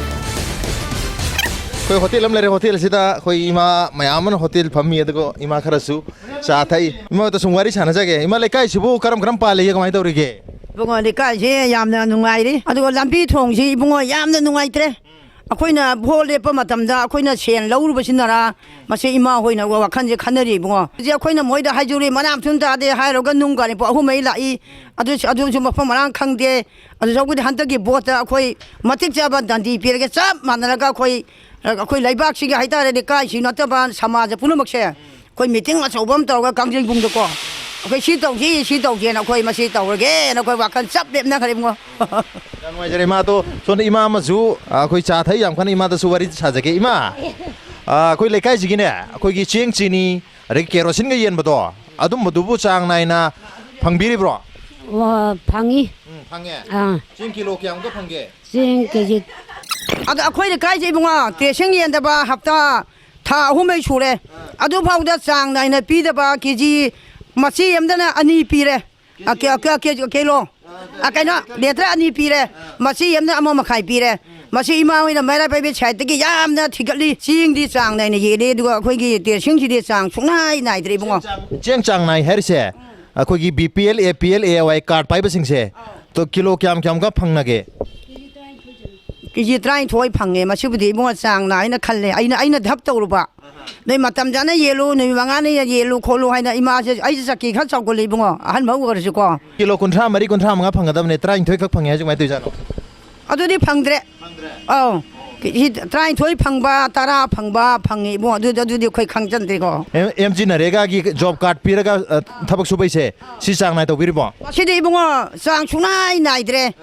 ꯑꯩꯈꯣꯏ ꯍꯣꯇꯦꯜ ꯑꯃ ꯂꯩꯔꯦ, ꯍꯣꯇꯦꯜ ꯑꯁꯤꯗ ꯑꯩꯈꯣꯏ ꯏꯃꯥ ꯃꯌꯥꯝ ꯑꯃꯅ ꯍꯣꯇꯦꯜ ꯐꯝꯃꯤ, ꯑꯗꯨꯒ ꯏꯃꯥ ꯈꯔꯁꯨ ꯆꯥ ꯊꯛꯏ꯫ ꯏꯃꯥ ꯍꯣꯏꯗ ꯁꯨꯝ ꯋꯥꯔꯤ ꯁꯥꯟꯅꯖꯒꯦ꯫ ꯏꯃꯥ, ꯂꯩꯀꯥꯏꯁꯤꯕꯨ ꯀꯔꯝ ꯀꯔꯝ ꯄꯥꯜꯂꯤꯒꯦ, ꯀꯃꯥꯏꯅ ꯇꯧꯔꯤꯒꯦ? ꯏꯕꯨꯡꯉꯣ, ꯂꯩꯀꯥꯏꯁꯦ ꯌꯥꯝꯅ ꯅꯨꯡꯉꯥꯏꯔꯤ, ꯑꯗꯨꯒ ꯂꯝꯕꯤ ꯊꯣꯡꯁꯤ ꯏꯕꯨꯡꯉꯣ ꯌꯥꯝꯅ ꯅꯨꯡꯉꯥꯏꯇ꯭ꯔꯦ꯫ ꯑꯩꯈꯣꯏꯅ ꯚꯣꯠ ꯂꯦꯞꯄ ꯃꯇꯝꯗ ꯑꯩꯈꯣꯏꯅ ꯁꯦꯟ ꯂꯧꯔꯨꯕꯁꯤꯅ ꯃꯁꯤ ꯏꯃꯥ ꯍꯣꯏꯅ ꯋꯥꯈꯜꯁꯦ ꯈꯟꯅꯔꯤ ꯏꯕꯨꯡꯉꯣ꯫ ꯍꯧꯖꯤꯛ ꯑꯩꯈꯣꯏꯅ ꯃꯣꯏꯗ ꯍꯥꯏꯖꯔꯤ, ꯃꯅꯥ ꯃꯊꯨꯝ ꯇꯥꯗꯦ ꯍꯥꯏꯔꯒ ꯅꯨꯡ ꯀꯥꯔꯛꯄ ꯑꯍꯨꯝ ꯃꯔꯤ ꯂꯥꯛꯏ, ꯑꯗꯨ, ꯑꯗꯨꯁꯨ ꯃꯐꯝ ꯃꯔꯥꯡ ꯈꯪꯗꯦ꯫ ꯑꯗꯨ ꯁꯔꯨꯛꯄꯨꯗꯤ ꯍꯟꯗꯛꯀꯤ ꯚꯣꯠꯇ ꯑꯩꯈꯣꯏ ꯃꯇꯤꯛ ꯆꯥꯕ ꯗꯟꯗꯤ ꯄꯤꯔꯒꯦ, ꯆꯞ ꯃꯥꯟꯅꯔꯒ ꯑꯩꯈꯣꯏ, ꯑꯩꯈꯣꯏ ꯂꯩꯕꯥꯛꯁꯤꯒꯤ ꯍꯥꯏꯇꯥꯔꯦ, ꯂꯩꯀꯥꯏꯁꯤ ꯅꯠꯇꯕ ꯁꯃꯥꯖ ꯄꯨꯝꯅꯃꯛꯁꯦ ꯑꯩꯈꯣꯏ ꯃꯤꯇꯤꯡ ꯑꯆꯧꯕ ꯑꯃ ꯇꯧꯔꯒ ꯀꯥꯡꯖꯩꯕꯨꯡꯗꯀꯣ, ꯑꯩꯈꯣꯏ ꯁꯤ ꯇꯧꯁꯤ, ꯁꯤ ꯇꯧꯁꯦꯅ ꯑꯩꯈꯣꯏ ꯃꯁꯤ ꯇꯧꯔꯒꯦꯅ ꯑꯩꯈꯣꯏ ꯋꯥꯈꯜ ꯆꯞ ꯂꯦꯞꯅꯈ꯭ꯔꯦ ꯏꯕꯨꯡꯉꯣ꯫ ꯌꯥꯝ ꯅꯨꯡꯉꯥꯏꯖꯔꯦ ꯏꯃꯥ꯫ ꯑꯗꯣ ꯁꯣꯝꯗ ꯏꯃꯥ ꯑꯃꯁꯨ, ꯑ, ꯑꯩꯈꯣꯏ ꯆꯥ ꯊꯛꯏ ꯌꯥꯝ ꯀꯟꯅ, ꯏꯃꯥꯗꯁꯨ ꯋꯥꯔꯤ ꯁꯥꯖꯒꯦ꯫ ꯏꯃꯥ, ꯑ, ꯑꯩꯈꯣꯏ ꯂꯩꯀꯥꯏꯁꯤꯒꯤꯅꯦ, ꯑꯩꯈꯣꯏꯒꯤ ꯆꯦꯡ, ꯆꯤꯅꯤ, ꯑꯗꯒꯤ ꯀꯦꯔꯣꯁꯤꯟꯒ ꯌꯦꯟꯕꯗꯣ, ꯑꯗꯨꯝꯕꯗꯨꯕꯨ ꯆꯥꯡ ꯅꯥꯏꯅ ꯐꯪꯕꯤꯔꯤꯕ꯭ꯔꯣ? ꯑꯣ, ꯐꯪꯉꯤ꯫ ꯎꯝ, ꯐꯪꯉꯦ꯫ ꯑꯥ꯫ ꯆꯦꯡ ꯀꯤꯂꯣ ꯀꯌꯥꯃꯨꯛꯀ ꯐꯪꯒꯦ? ꯆꯦꯡ ꯀꯦꯖꯤ꯫ ꯑꯗꯣ ꯑꯩꯈꯣꯏ ꯂꯩꯀꯥꯏꯁꯦ ꯏꯕꯨꯡꯉꯣ, ꯀꯦꯔꯣꯁꯤꯟ ꯌꯦꯟꯗꯕ ꯍꯞꯇꯥ ꯊꯥ ꯑꯍꯨꯝ ꯃꯔꯤ ꯁꯨꯔꯦ꯫ ꯑꯗꯨꯐꯥꯎꯗ ꯆꯥꯡ ꯅꯥꯏꯅ ꯄꯤꯗꯕ, ꯀꯦꯖꯤ ꯃꯆꯤ ꯑꯃꯗꯅ ꯑꯅꯤ ꯄꯤꯔꯦ꯫ ꯑ, ꯀꯦ-, ꯀꯦ-, ꯀꯦ-, ꯀꯤꯂꯣ, ꯑ, ꯀꯩꯅꯣ, ꯂꯤꯇꯔ ꯑꯅꯤ ꯄꯤꯔꯦ꯫ ꯃꯆꯤ ꯑꯃꯅ ꯑꯃ ꯃꯈꯥꯏ ꯄꯤꯔꯦ꯫ ꯃꯁꯤ ꯏꯃꯥ ꯍꯣꯏꯅ ꯃꯩꯔꯥ ꯄꯥꯏꯕꯤ ꯁꯥꯏꯠꯇꯒꯤ ꯌꯥꯝꯅ ꯊꯤꯒꯠꯂꯤ꯫ ꯆꯦꯡꯗꯤ ꯆꯥꯡ ꯅꯥꯏꯅ ꯌꯦꯜꯂꯤ, ꯑꯗꯨꯒ ꯑꯩꯈꯣꯏꯒꯤ ꯀꯦꯔꯣꯁꯤꯟꯁꯤꯗꯤ ꯆꯥꯡ ꯁꯨꯡꯅꯥꯏ ꯅꯥꯏꯗ꯭ꯔꯦ ꯏꯕꯨꯡꯉꯣ꯫ ꯆꯦꯡ ꯆꯥꯡ ꯅꯥꯏ ꯍꯥꯏꯔꯤꯁꯦ, ꯑꯩꯈꯣꯏꯒꯤ ꯕꯤ ꯄꯤ ꯑꯦꯜ, ꯑꯦ ꯄꯤ ꯑꯦꯜ, ꯑꯦ ꯋꯥꯏ ꯀꯥꯔꯗ ꯄꯥꯏꯕꯁꯤꯡꯁꯦ, ꯑꯗꯣ ꯀꯤꯂꯣ ꯀꯌꯥꯝ ꯀꯌꯥꯝꯒ ꯐꯪꯅꯒꯦ? ꯀꯦꯖꯤ ꯇꯔꯥꯅꯤꯊꯣꯏ ꯐꯪꯉꯦ꯫ ꯃꯁꯤꯕꯨꯗꯤ ꯏꯕꯨꯡꯉꯣ ꯆꯥꯡ ꯅꯥꯏꯅ ꯈꯜꯂꯦ꯫ ꯑꯩꯅ, ꯑꯩꯅ ꯙꯞ ꯇꯧꯔꯨꯕ꯫ ꯅꯣꯏ ꯃꯇꯝ ꯆꯥꯅ ꯌꯦꯜꯂꯨ, ꯅꯨꯃꯤꯠ ꯃꯉꯥꯅꯤ ꯌꯦꯜꯂꯨ ꯈꯣꯠꯂꯨ ꯍꯥꯏꯅ ꯏꯃꯥꯁꯦ, ꯑꯩꯁꯦ ꯆꯀꯤ ꯈꯔ ꯆꯥꯎꯒꯠꯂꯦ ꯏꯕꯨꯡꯉꯣ, ꯑꯍꯟ ꯃꯧ ꯑꯣꯏꯔꯁꯨꯀꯣ꯫ ꯀꯤꯂꯣ ꯀꯨꯟꯊ꯭ꯔꯥ ꯃꯔꯤ, ꯀꯨꯟꯊ꯭ꯔꯥ ꯃꯉꯥ ꯐꯪꯒꯗꯕꯅꯦ, ꯇꯔꯥꯅꯤꯊꯣꯏ ꯈꯛ ꯐꯪꯉꯦ ꯍꯥꯏꯁꯦ ꯀꯃꯥꯏꯅ ꯇꯧꯔꯤꯖꯥꯠꯅꯣ? ꯑꯗꯨꯗꯤ ꯐꯪꯗ꯭ꯔꯦ꯫ ꯐꯪꯗ꯭ꯔꯦ? ꯑꯧ꯫ ꯁꯤ ꯇꯔꯥꯅꯤꯊꯣꯏ ꯐꯪꯕ, ꯇꯔꯥ ꯐꯪꯕ ꯐꯪꯉꯤ ꯏꯕꯨꯡꯉꯣ, ꯑꯗꯨꯗꯤ, ꯑꯗꯨꯗꯤ ꯑꯩꯈꯣꯏ ꯈꯪꯖꯟꯗ꯭ꯔꯦꯀꯣ꯫ ꯑꯦꯝ, ꯑꯦꯝ ꯖꯤ ꯅꯔꯦꯒꯥꯒꯤ ꯖꯣꯕ ꯀꯥꯔꯗ ꯄꯤꯔꯒ, ꯑ, ꯊꯕꯛ ꯁꯨꯕꯩꯁꯦ, ꯁꯤ ꯆꯥꯡ ꯅꯥꯏ ꯇꯧꯕꯤꯔꯤꯕꯣ? ꯃꯁꯤꯗꯤ ꯏꯕꯨꯡꯉꯣ, ꯆꯥꯡ ꯁꯨꯡꯅꯥꯏ ꯅꯥꯏꯗ꯭ꯔꯦ꯫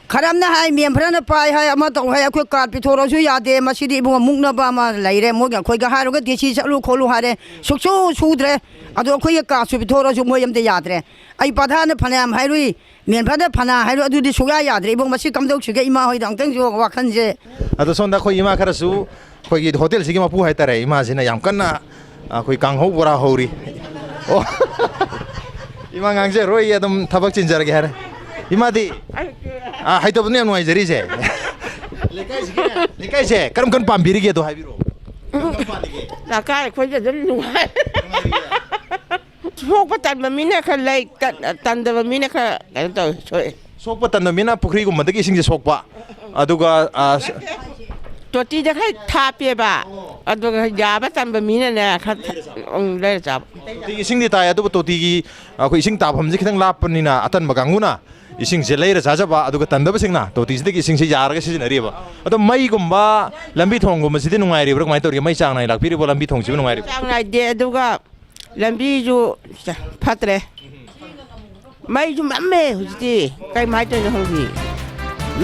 ꯈꯔ ꯑꯃꯅ ꯍꯥꯏ, ꯃꯦꯝ ꯈꯔꯅ ꯄꯥꯏ ꯍꯥꯏ, ꯑꯃ ꯇꯧ ꯍꯥꯏ, ꯑꯩꯈꯣꯏ ꯀꯥꯔꯗ ꯄꯤꯊꯣꯔꯛꯑꯁꯨ ꯌꯥꯗꯦ꯫ ꯃꯁꯤꯗꯤ ꯏꯕꯨꯡꯉꯣ, ꯃꯨꯛꯅꯕ ꯑꯃ ꯂꯩꯔꯦ꯫ ꯃꯣꯏꯒ ꯑꯩꯈꯣꯏꯒ ꯍꯥꯏꯔꯨꯔꯒ ꯗꯤ ꯁꯤ ꯆꯠꯂꯨ ꯈꯣꯠꯂꯨ ꯍꯥꯏꯔꯦ, ꯁꯨꯛꯁꯨ ꯁꯨꯗ꯭ꯔꯦ꯫ ꯑꯗꯣ ꯑꯩꯈꯣꯏꯒꯤ ꯀꯥꯔꯗꯁꯨ ꯄꯤꯊꯣꯔꯛꯑꯁꯨ ꯃꯣꯏ ꯑꯝꯇ ꯌꯥꯗ꯭ꯔꯦ꯫ ꯑꯩ ꯄ꯭ꯔꯙꯥꯟꯅ ꯐꯅꯌꯥꯝ ꯍꯥꯏꯔꯨꯏ, ꯃꯦꯝ ꯐꯔꯗ ꯐꯅ ꯍꯥꯏꯔꯨꯏ, ꯑꯗꯨꯗꯤ ꯁꯨꯛꯌꯥ ꯌꯥꯗ꯭ꯔꯦ꯫ ꯏꯕꯨꯡ, ꯃꯁꯤ ꯀꯝꯗꯧꯁꯤꯒꯦ? ꯏꯃꯥ ꯍꯣꯏꯗ ꯑꯃꯨꯛꯇꯪꯁꯨ ꯋꯥꯈꯜꯁꯦ꯫ ꯑꯗꯣ ꯁꯣꯝꯗ ꯑꯩꯈꯣꯏ ꯏꯃꯥ ꯈꯔꯁꯨ, ꯑꯩꯈꯣꯏꯒꯤ ꯍꯣꯇꯦꯜꯁꯤꯒꯤ ꯃꯄꯨ ꯍꯥꯏꯇꯥꯔꯦ, ꯏꯃꯥꯁꯤꯅ ꯌꯥꯝ ꯀꯟꯅ ꯑꯩꯈꯣꯏ ꯀꯥꯡꯍꯧ ꯕꯣꯔꯥ ꯍꯧꯔꯤ꯫ ꯑꯣ꯫ ꯏꯃꯥ ꯉꯥꯡꯖꯔꯣꯏ, ꯑꯗꯨꯝ ꯊꯕꯛ ꯆꯤꯟꯖꯔꯒꯦ ꯍꯥꯏꯔꯦ꯫ ꯏꯃꯥꯗꯤ? ꯑꯥ, ꯍꯩꯇꯕꯗꯨꯅ ꯌꯥꯝ ꯅꯨꯡꯉꯥꯏꯖꯔꯤꯁꯦ꯫ ꯂꯩꯀꯥꯏꯁꯤꯒꯤ, ꯂꯩꯀꯥꯏꯁꯦ ꯀꯔꯝ ꯀꯔꯝ ꯄꯥꯝꯕꯤꯔꯤꯒꯦ ꯑꯗꯣ ꯍꯥꯏꯕꯤꯔꯛꯑꯣ꯫ ꯀꯔꯝ ꯀꯔꯝ ꯄꯥꯜꯂꯤꯒꯦ? ꯂꯩꯀꯥꯏ ꯑꯩꯈꯣꯏꯁꯦ ꯑꯗꯨꯝ ꯅꯨꯡꯉꯥꯏ꯫ ꯅꯨꯡꯉꯥꯏꯔꯤꯌꯦ? ꯁꯣꯛꯄ ꯇꯟꯕ ꯃꯤꯅ ꯈꯔ ꯂꯩ, ꯇꯟ-, ꯇꯟꯗꯕ ꯃꯤꯅ ꯈꯔ ꯀꯩꯅꯣ ꯇꯧꯋꯦ, ꯁꯣꯛꯑꯦ꯫ ꯁꯣꯛꯄ ꯇꯟꯕ ꯃꯤꯅ ꯄꯨꯈ꯭ꯔꯤꯒꯨꯝꯕꯗꯒꯤ ꯏꯁꯤꯡꯁꯦ ꯁꯣꯛꯄ, ꯑꯗꯨꯒ, ꯑ, ꯁ-, ꯇꯣꯇꯤꯗ ꯈꯔ ꯊꯥꯞꯄꯦꯕ, ꯑꯗꯨꯒ ꯌꯥꯕ ꯇꯟꯕ ꯃꯤꯅꯅꯦ ꯈꯔ ꯊ-, ꯎꯝ, ꯂꯩꯔ ꯆꯥꯕ꯫ ꯇꯣꯇꯤꯒꯤ ꯏꯁꯤꯡꯗꯤ ꯇꯥꯏ, ꯑꯗꯨꯕꯨ ꯇꯣꯇꯤꯒꯤ, ꯑꯩꯈꯣꯏ ꯏꯁꯤꯡ ꯇꯥꯐꯝꯁꯦ ꯈꯤꯇꯪ ꯂꯥꯞꯄꯅꯤꯅ ꯑꯇꯟꯕ ꯀꯥꯡꯕꯨꯅ ꯏꯁꯤꯡꯁꯦ ꯂꯩꯔ ꯆꯥꯖꯕ, ꯑꯗꯨꯒ ꯇꯟꯗꯕꯁꯤꯡꯅ ꯇꯣꯇꯤꯁꯤꯗꯒꯤ ꯏꯁꯤꯡꯁꯦ ꯌꯥꯔꯒ ꯁꯤꯖꯤꯟꯅꯔꯤꯕ꯫ ꯑꯗꯣ ꯃꯩꯒꯨꯝꯕ, ꯂꯝꯕꯤ ꯊꯣꯡꯒꯨꯝꯕꯁꯤꯗꯤ ꯅꯨꯡꯉꯥꯏꯔꯤꯕ꯭ꯔꯥ, ꯀꯃꯥꯏꯅ ꯇꯧꯔꯤꯒꯦ? ꯃꯩ ꯆꯥꯡ ꯅꯥꯏꯅ ꯂꯥꯛꯄꯤꯔꯤꯕꯣ? ꯂꯝꯕꯤ ꯊꯣꯡꯁꯤꯕꯨ ꯅꯨꯡꯉꯥꯏꯔꯤꯕ꯭ꯔꯥ? ꯆꯥꯡ ꯅꯥꯏꯗꯦ, ꯑꯗꯨꯒ ꯂꯝꯕꯤꯁꯨ ꯐꯠꯇ꯭ꯔꯦ꯫ ꯃꯩꯁꯨ ꯃꯝꯃꯦ ꯍꯧꯖꯤꯛꯇꯤ꯫ ꯀꯩ ꯀꯃꯥꯏꯅ ꯇꯧꯔꯤꯅꯣ ꯈꯪꯗꯦ꯫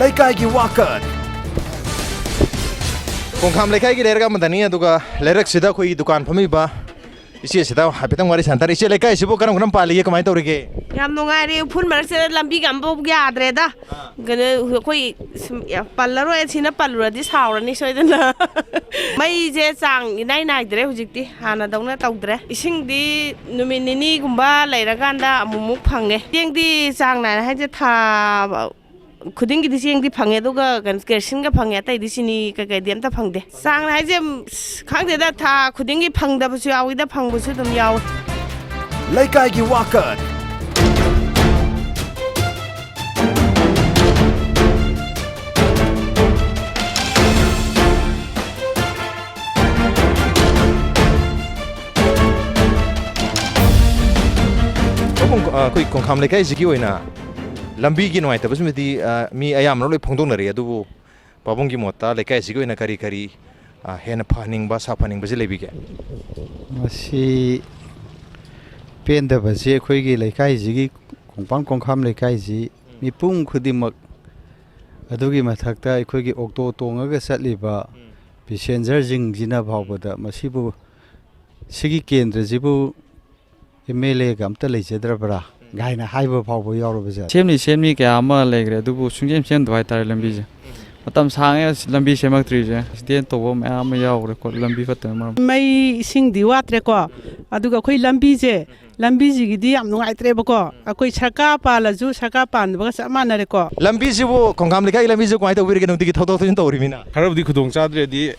ꯂꯩꯀꯥꯏꯒꯤ ꯋꯥꯀꯠ꯫ ꯈꯣꯡꯈꯥꯝ ꯂꯩꯀꯥꯏꯒꯤ ꯂꯩꯔꯛ ꯑꯃꯗꯅꯤ, ꯑꯗꯨꯒ ꯂꯩꯔꯛꯁꯤꯗ ꯑꯩꯈꯣꯏꯒꯤ ꯗꯨꯀꯥꯟ ꯐꯝꯃꯤꯕ ꯏꯆꯦꯁꯤꯗ ꯍꯥꯏꯐꯦꯠꯇꯪ ꯋꯥꯔꯤ ꯁꯥꯟꯅ ꯇꯥꯔꯦ꯫ ꯏꯆꯦ, ꯂꯩꯀꯥꯏꯁꯤꯕꯨ ꯀꯔꯝ ꯀꯔꯝ ꯄꯥꯜꯂꯤꯒꯦ, ꯀꯃꯥꯏꯅ ꯇꯧꯔꯤꯒꯦ? ꯌꯥꯝ ꯅꯨꯡꯉꯥꯏꯔꯦ꯫ ꯎꯐꯨꯜ ꯃꯔꯛꯁꯤꯗ ꯂꯝꯕꯤꯒ ꯑꯝꯐꯥꯎ ꯌꯥꯗ꯭ꯔꯦꯗ꯫ ꯑꯥ꯫ ꯀꯩꯅꯣ, ꯑꯩꯈꯣꯏ ꯁꯨꯝ ꯌꯥ-, ꯄꯜꯂꯔꯣꯏ, ꯁꯤꯅ ꯄꯜꯂꯨꯔꯗꯤ ꯁꯥꯎꯔꯅꯤ ꯁꯣꯏꯗꯅ꯫ ꯃꯩꯁꯦ ꯆꯥꯡ ꯏꯅꯥꯏ ꯅꯥꯏꯗ꯭ꯔꯦ ꯍꯧꯖꯤꯛꯇꯤ, ꯍꯥꯟꯅꯗꯧꯅ ꯇꯧꯗ꯭ꯔꯦ꯫ ꯏꯁꯤꯡꯗꯤ ꯅꯨꯃꯤꯠ ꯅꯤꯅꯤꯒꯨꯝꯕ ꯂꯩꯔꯀꯥꯟꯗ ꯑꯃꯨꯛꯃꯨꯛ ꯐꯪꯉꯦ꯫ ꯆꯦꯡꯗꯤ ꯆꯥꯡ ꯅꯥꯏꯅ ꯍꯥꯏꯁꯦ ꯊꯥ ꯈꯨꯗꯤꯡꯒꯤꯗꯤ ꯆꯦꯡꯗꯤ ꯐꯪꯉꯦ, ꯑꯗꯨꯒ ꯀꯩꯅꯣ, ꯀꯦꯔꯣꯁꯤꯟꯒ ꯐꯪꯉꯦ, ꯑꯇꯩꯗꯤ ꯆꯤꯅꯤ ꯀꯩꯀꯩꯗꯤ ꯑꯝꯇ ꯐꯪꯗꯦ꯫ ꯆꯥꯡ ꯍꯥꯏꯁꯦ, ꯑꯁ, ꯈꯪꯗꯦꯗ, ꯊꯥ ꯈꯨꯗꯤꯡꯒꯤ ꯐꯪꯗꯕꯁꯨ ꯌꯥꯎꯋꯤꯗ, ꯐꯪꯕꯁꯨ ꯑꯗꯨꯝ ꯌꯥꯎꯋꯤ꯫ ꯂꯩꯀꯥꯏꯒꯤ ꯋꯥꯀꯠ꯫ ꯀꯣꯡ-, ꯑ, ꯑꯩꯈꯣꯏ ꯀꯣꯡꯈꯥꯝ ꯂꯩꯀꯥꯏꯁꯤꯒꯤ ꯑꯣꯏꯅ ꯂꯝꯕꯤꯒꯤ ꯅꯨꯡꯉꯥꯏꯇꯕꯁꯤꯃꯗꯤ, ꯑ, ꯃꯤ ꯑꯌꯥꯝꯕꯅ ꯂꯣꯏ ꯐꯣꯡꯗꯣꯛꯅꯔꯦ꯫ ꯑꯗꯨꯕꯨ ꯄꯥꯕꯨꯡꯒꯤ ꯃꯣꯠꯇ ꯂꯩꯀꯥꯏꯁꯤꯒꯤ ꯑꯣꯏꯅ ꯀꯔꯤ ꯀꯔꯤ, ꯑ, ꯍꯦꯟꯅ ꯐꯍꯟꯅꯤꯡꯕ, ꯁꯥꯐꯍꯟꯅꯤꯡꯕꯁꯤ ꯂꯩꯕꯤꯒꯦ? ꯃꯁꯤ ꯄꯦꯟꯗꯕꯁꯤ ꯑꯩꯈꯣꯏꯒꯤ ꯂꯩꯀꯥꯏꯁꯤꯒꯤ, ꯀꯣꯡꯄꯥꯟ ꯀꯣꯡꯈꯥꯝ ꯂꯩꯀꯥꯏꯁꯤ ꯃꯤꯄꯨꯝ ꯈꯨꯗꯤꯡꯃꯛ ꯑꯗꯨꯒꯤ ꯃꯊꯛꯇ ꯑꯩꯈꯣꯏꯒꯤ ꯑꯣꯛꯇꯣ ꯇꯣꯡꯉꯒ ꯆꯠꯂꯤꯕ ꯄꯦꯁꯦꯟꯖꯔꯁꯤꯡꯁꯤꯅ ꯐꯥꯎꯕꯗ ꯃꯁꯤꯕꯨ, ꯁꯤꯒꯤ ꯀꯦꯟꯗ꯭ꯔꯁꯤꯕꯨ ꯑꯦꯝ ꯑꯦꯜ ꯑꯦꯒ ꯑꯝꯇ ꯂꯩꯖꯗ꯭ꯔꯕ꯭ꯔꯥ ꯀꯥꯏꯅ ꯍꯥꯏꯕ ꯐꯥꯎꯕ ꯌꯥꯎꯔꯕꯁꯦ꯫ ꯁꯦꯝꯅꯤ ꯁꯦꯝꯅꯤ ꯀꯌꯥ ꯑꯃ ꯂꯩꯈ꯭ꯔꯦ, ꯑꯗꯨꯕꯨ ꯁꯨꯡꯁꯦꯝ ꯁꯦꯝꯗꯕ ꯍꯥꯏꯇꯥꯔꯦ ꯂꯝꯕꯤꯁꯦ꯫ ꯃꯇꯝ ꯁꯥꯡꯉꯦ ꯑꯁ ꯂꯝꯕꯤ ꯁꯦꯝꯃꯛꯇ꯭ꯔꯤꯁꯦ꯫ ꯑꯦꯛꯁꯤꯗꯦꯟ ꯇꯧꯕ ꯃꯌꯥꯝ ꯑꯃ ꯌꯥꯎꯈ꯭ꯔꯦꯀꯣ, ꯂꯝꯕꯤ ꯐꯠꯇꯕꯅ ꯃꯔꯝ꯫ ꯃꯩ ꯏꯁꯤꯡꯗꯤ ꯋꯥꯠꯇ꯭ꯔꯦꯀꯣ, ꯑꯗꯨꯒ ꯑꯩꯈꯣꯏ ꯂꯝꯕꯤꯁꯦ, ꯂꯝꯕꯤꯁꯤꯒꯤꯗꯤ ꯌꯥꯝ ꯅꯨꯡꯉꯥꯏꯇ꯭ꯔꯦꯕꯀꯣ꯫ ꯑꯩꯈꯣꯏ ꯁꯔꯀꯥꯔ ꯄꯥꯜꯂꯁꯨ ꯁꯔꯀꯥꯔ ꯄꯥꯟꯗꯕꯒ ꯆꯞ ꯃꯥꯟꯅꯔꯦꯀꯣ꯫ ꯂꯝꯕꯤꯁꯤꯕꯨ, ꯈꯣꯡꯈꯥꯝ ꯂꯩꯀꯥꯏꯒꯤ ꯂꯝꯕꯤꯁꯦ ꯀꯃꯥꯏꯅ ꯇꯧꯕꯤꯔꯤꯒꯦ? ꯅꯨꯡꯇꯤꯒꯤ ꯊꯧꯗꯣꯛ ꯊꯧꯖꯤꯟ ꯇꯧꯔꯤꯃꯤꯅ꯫ ꯈꯔꯕꯨꯗꯤ ꯈꯨꯗꯣꯡ ꯆꯥꯗ꯭ꯔꯦꯗꯤ,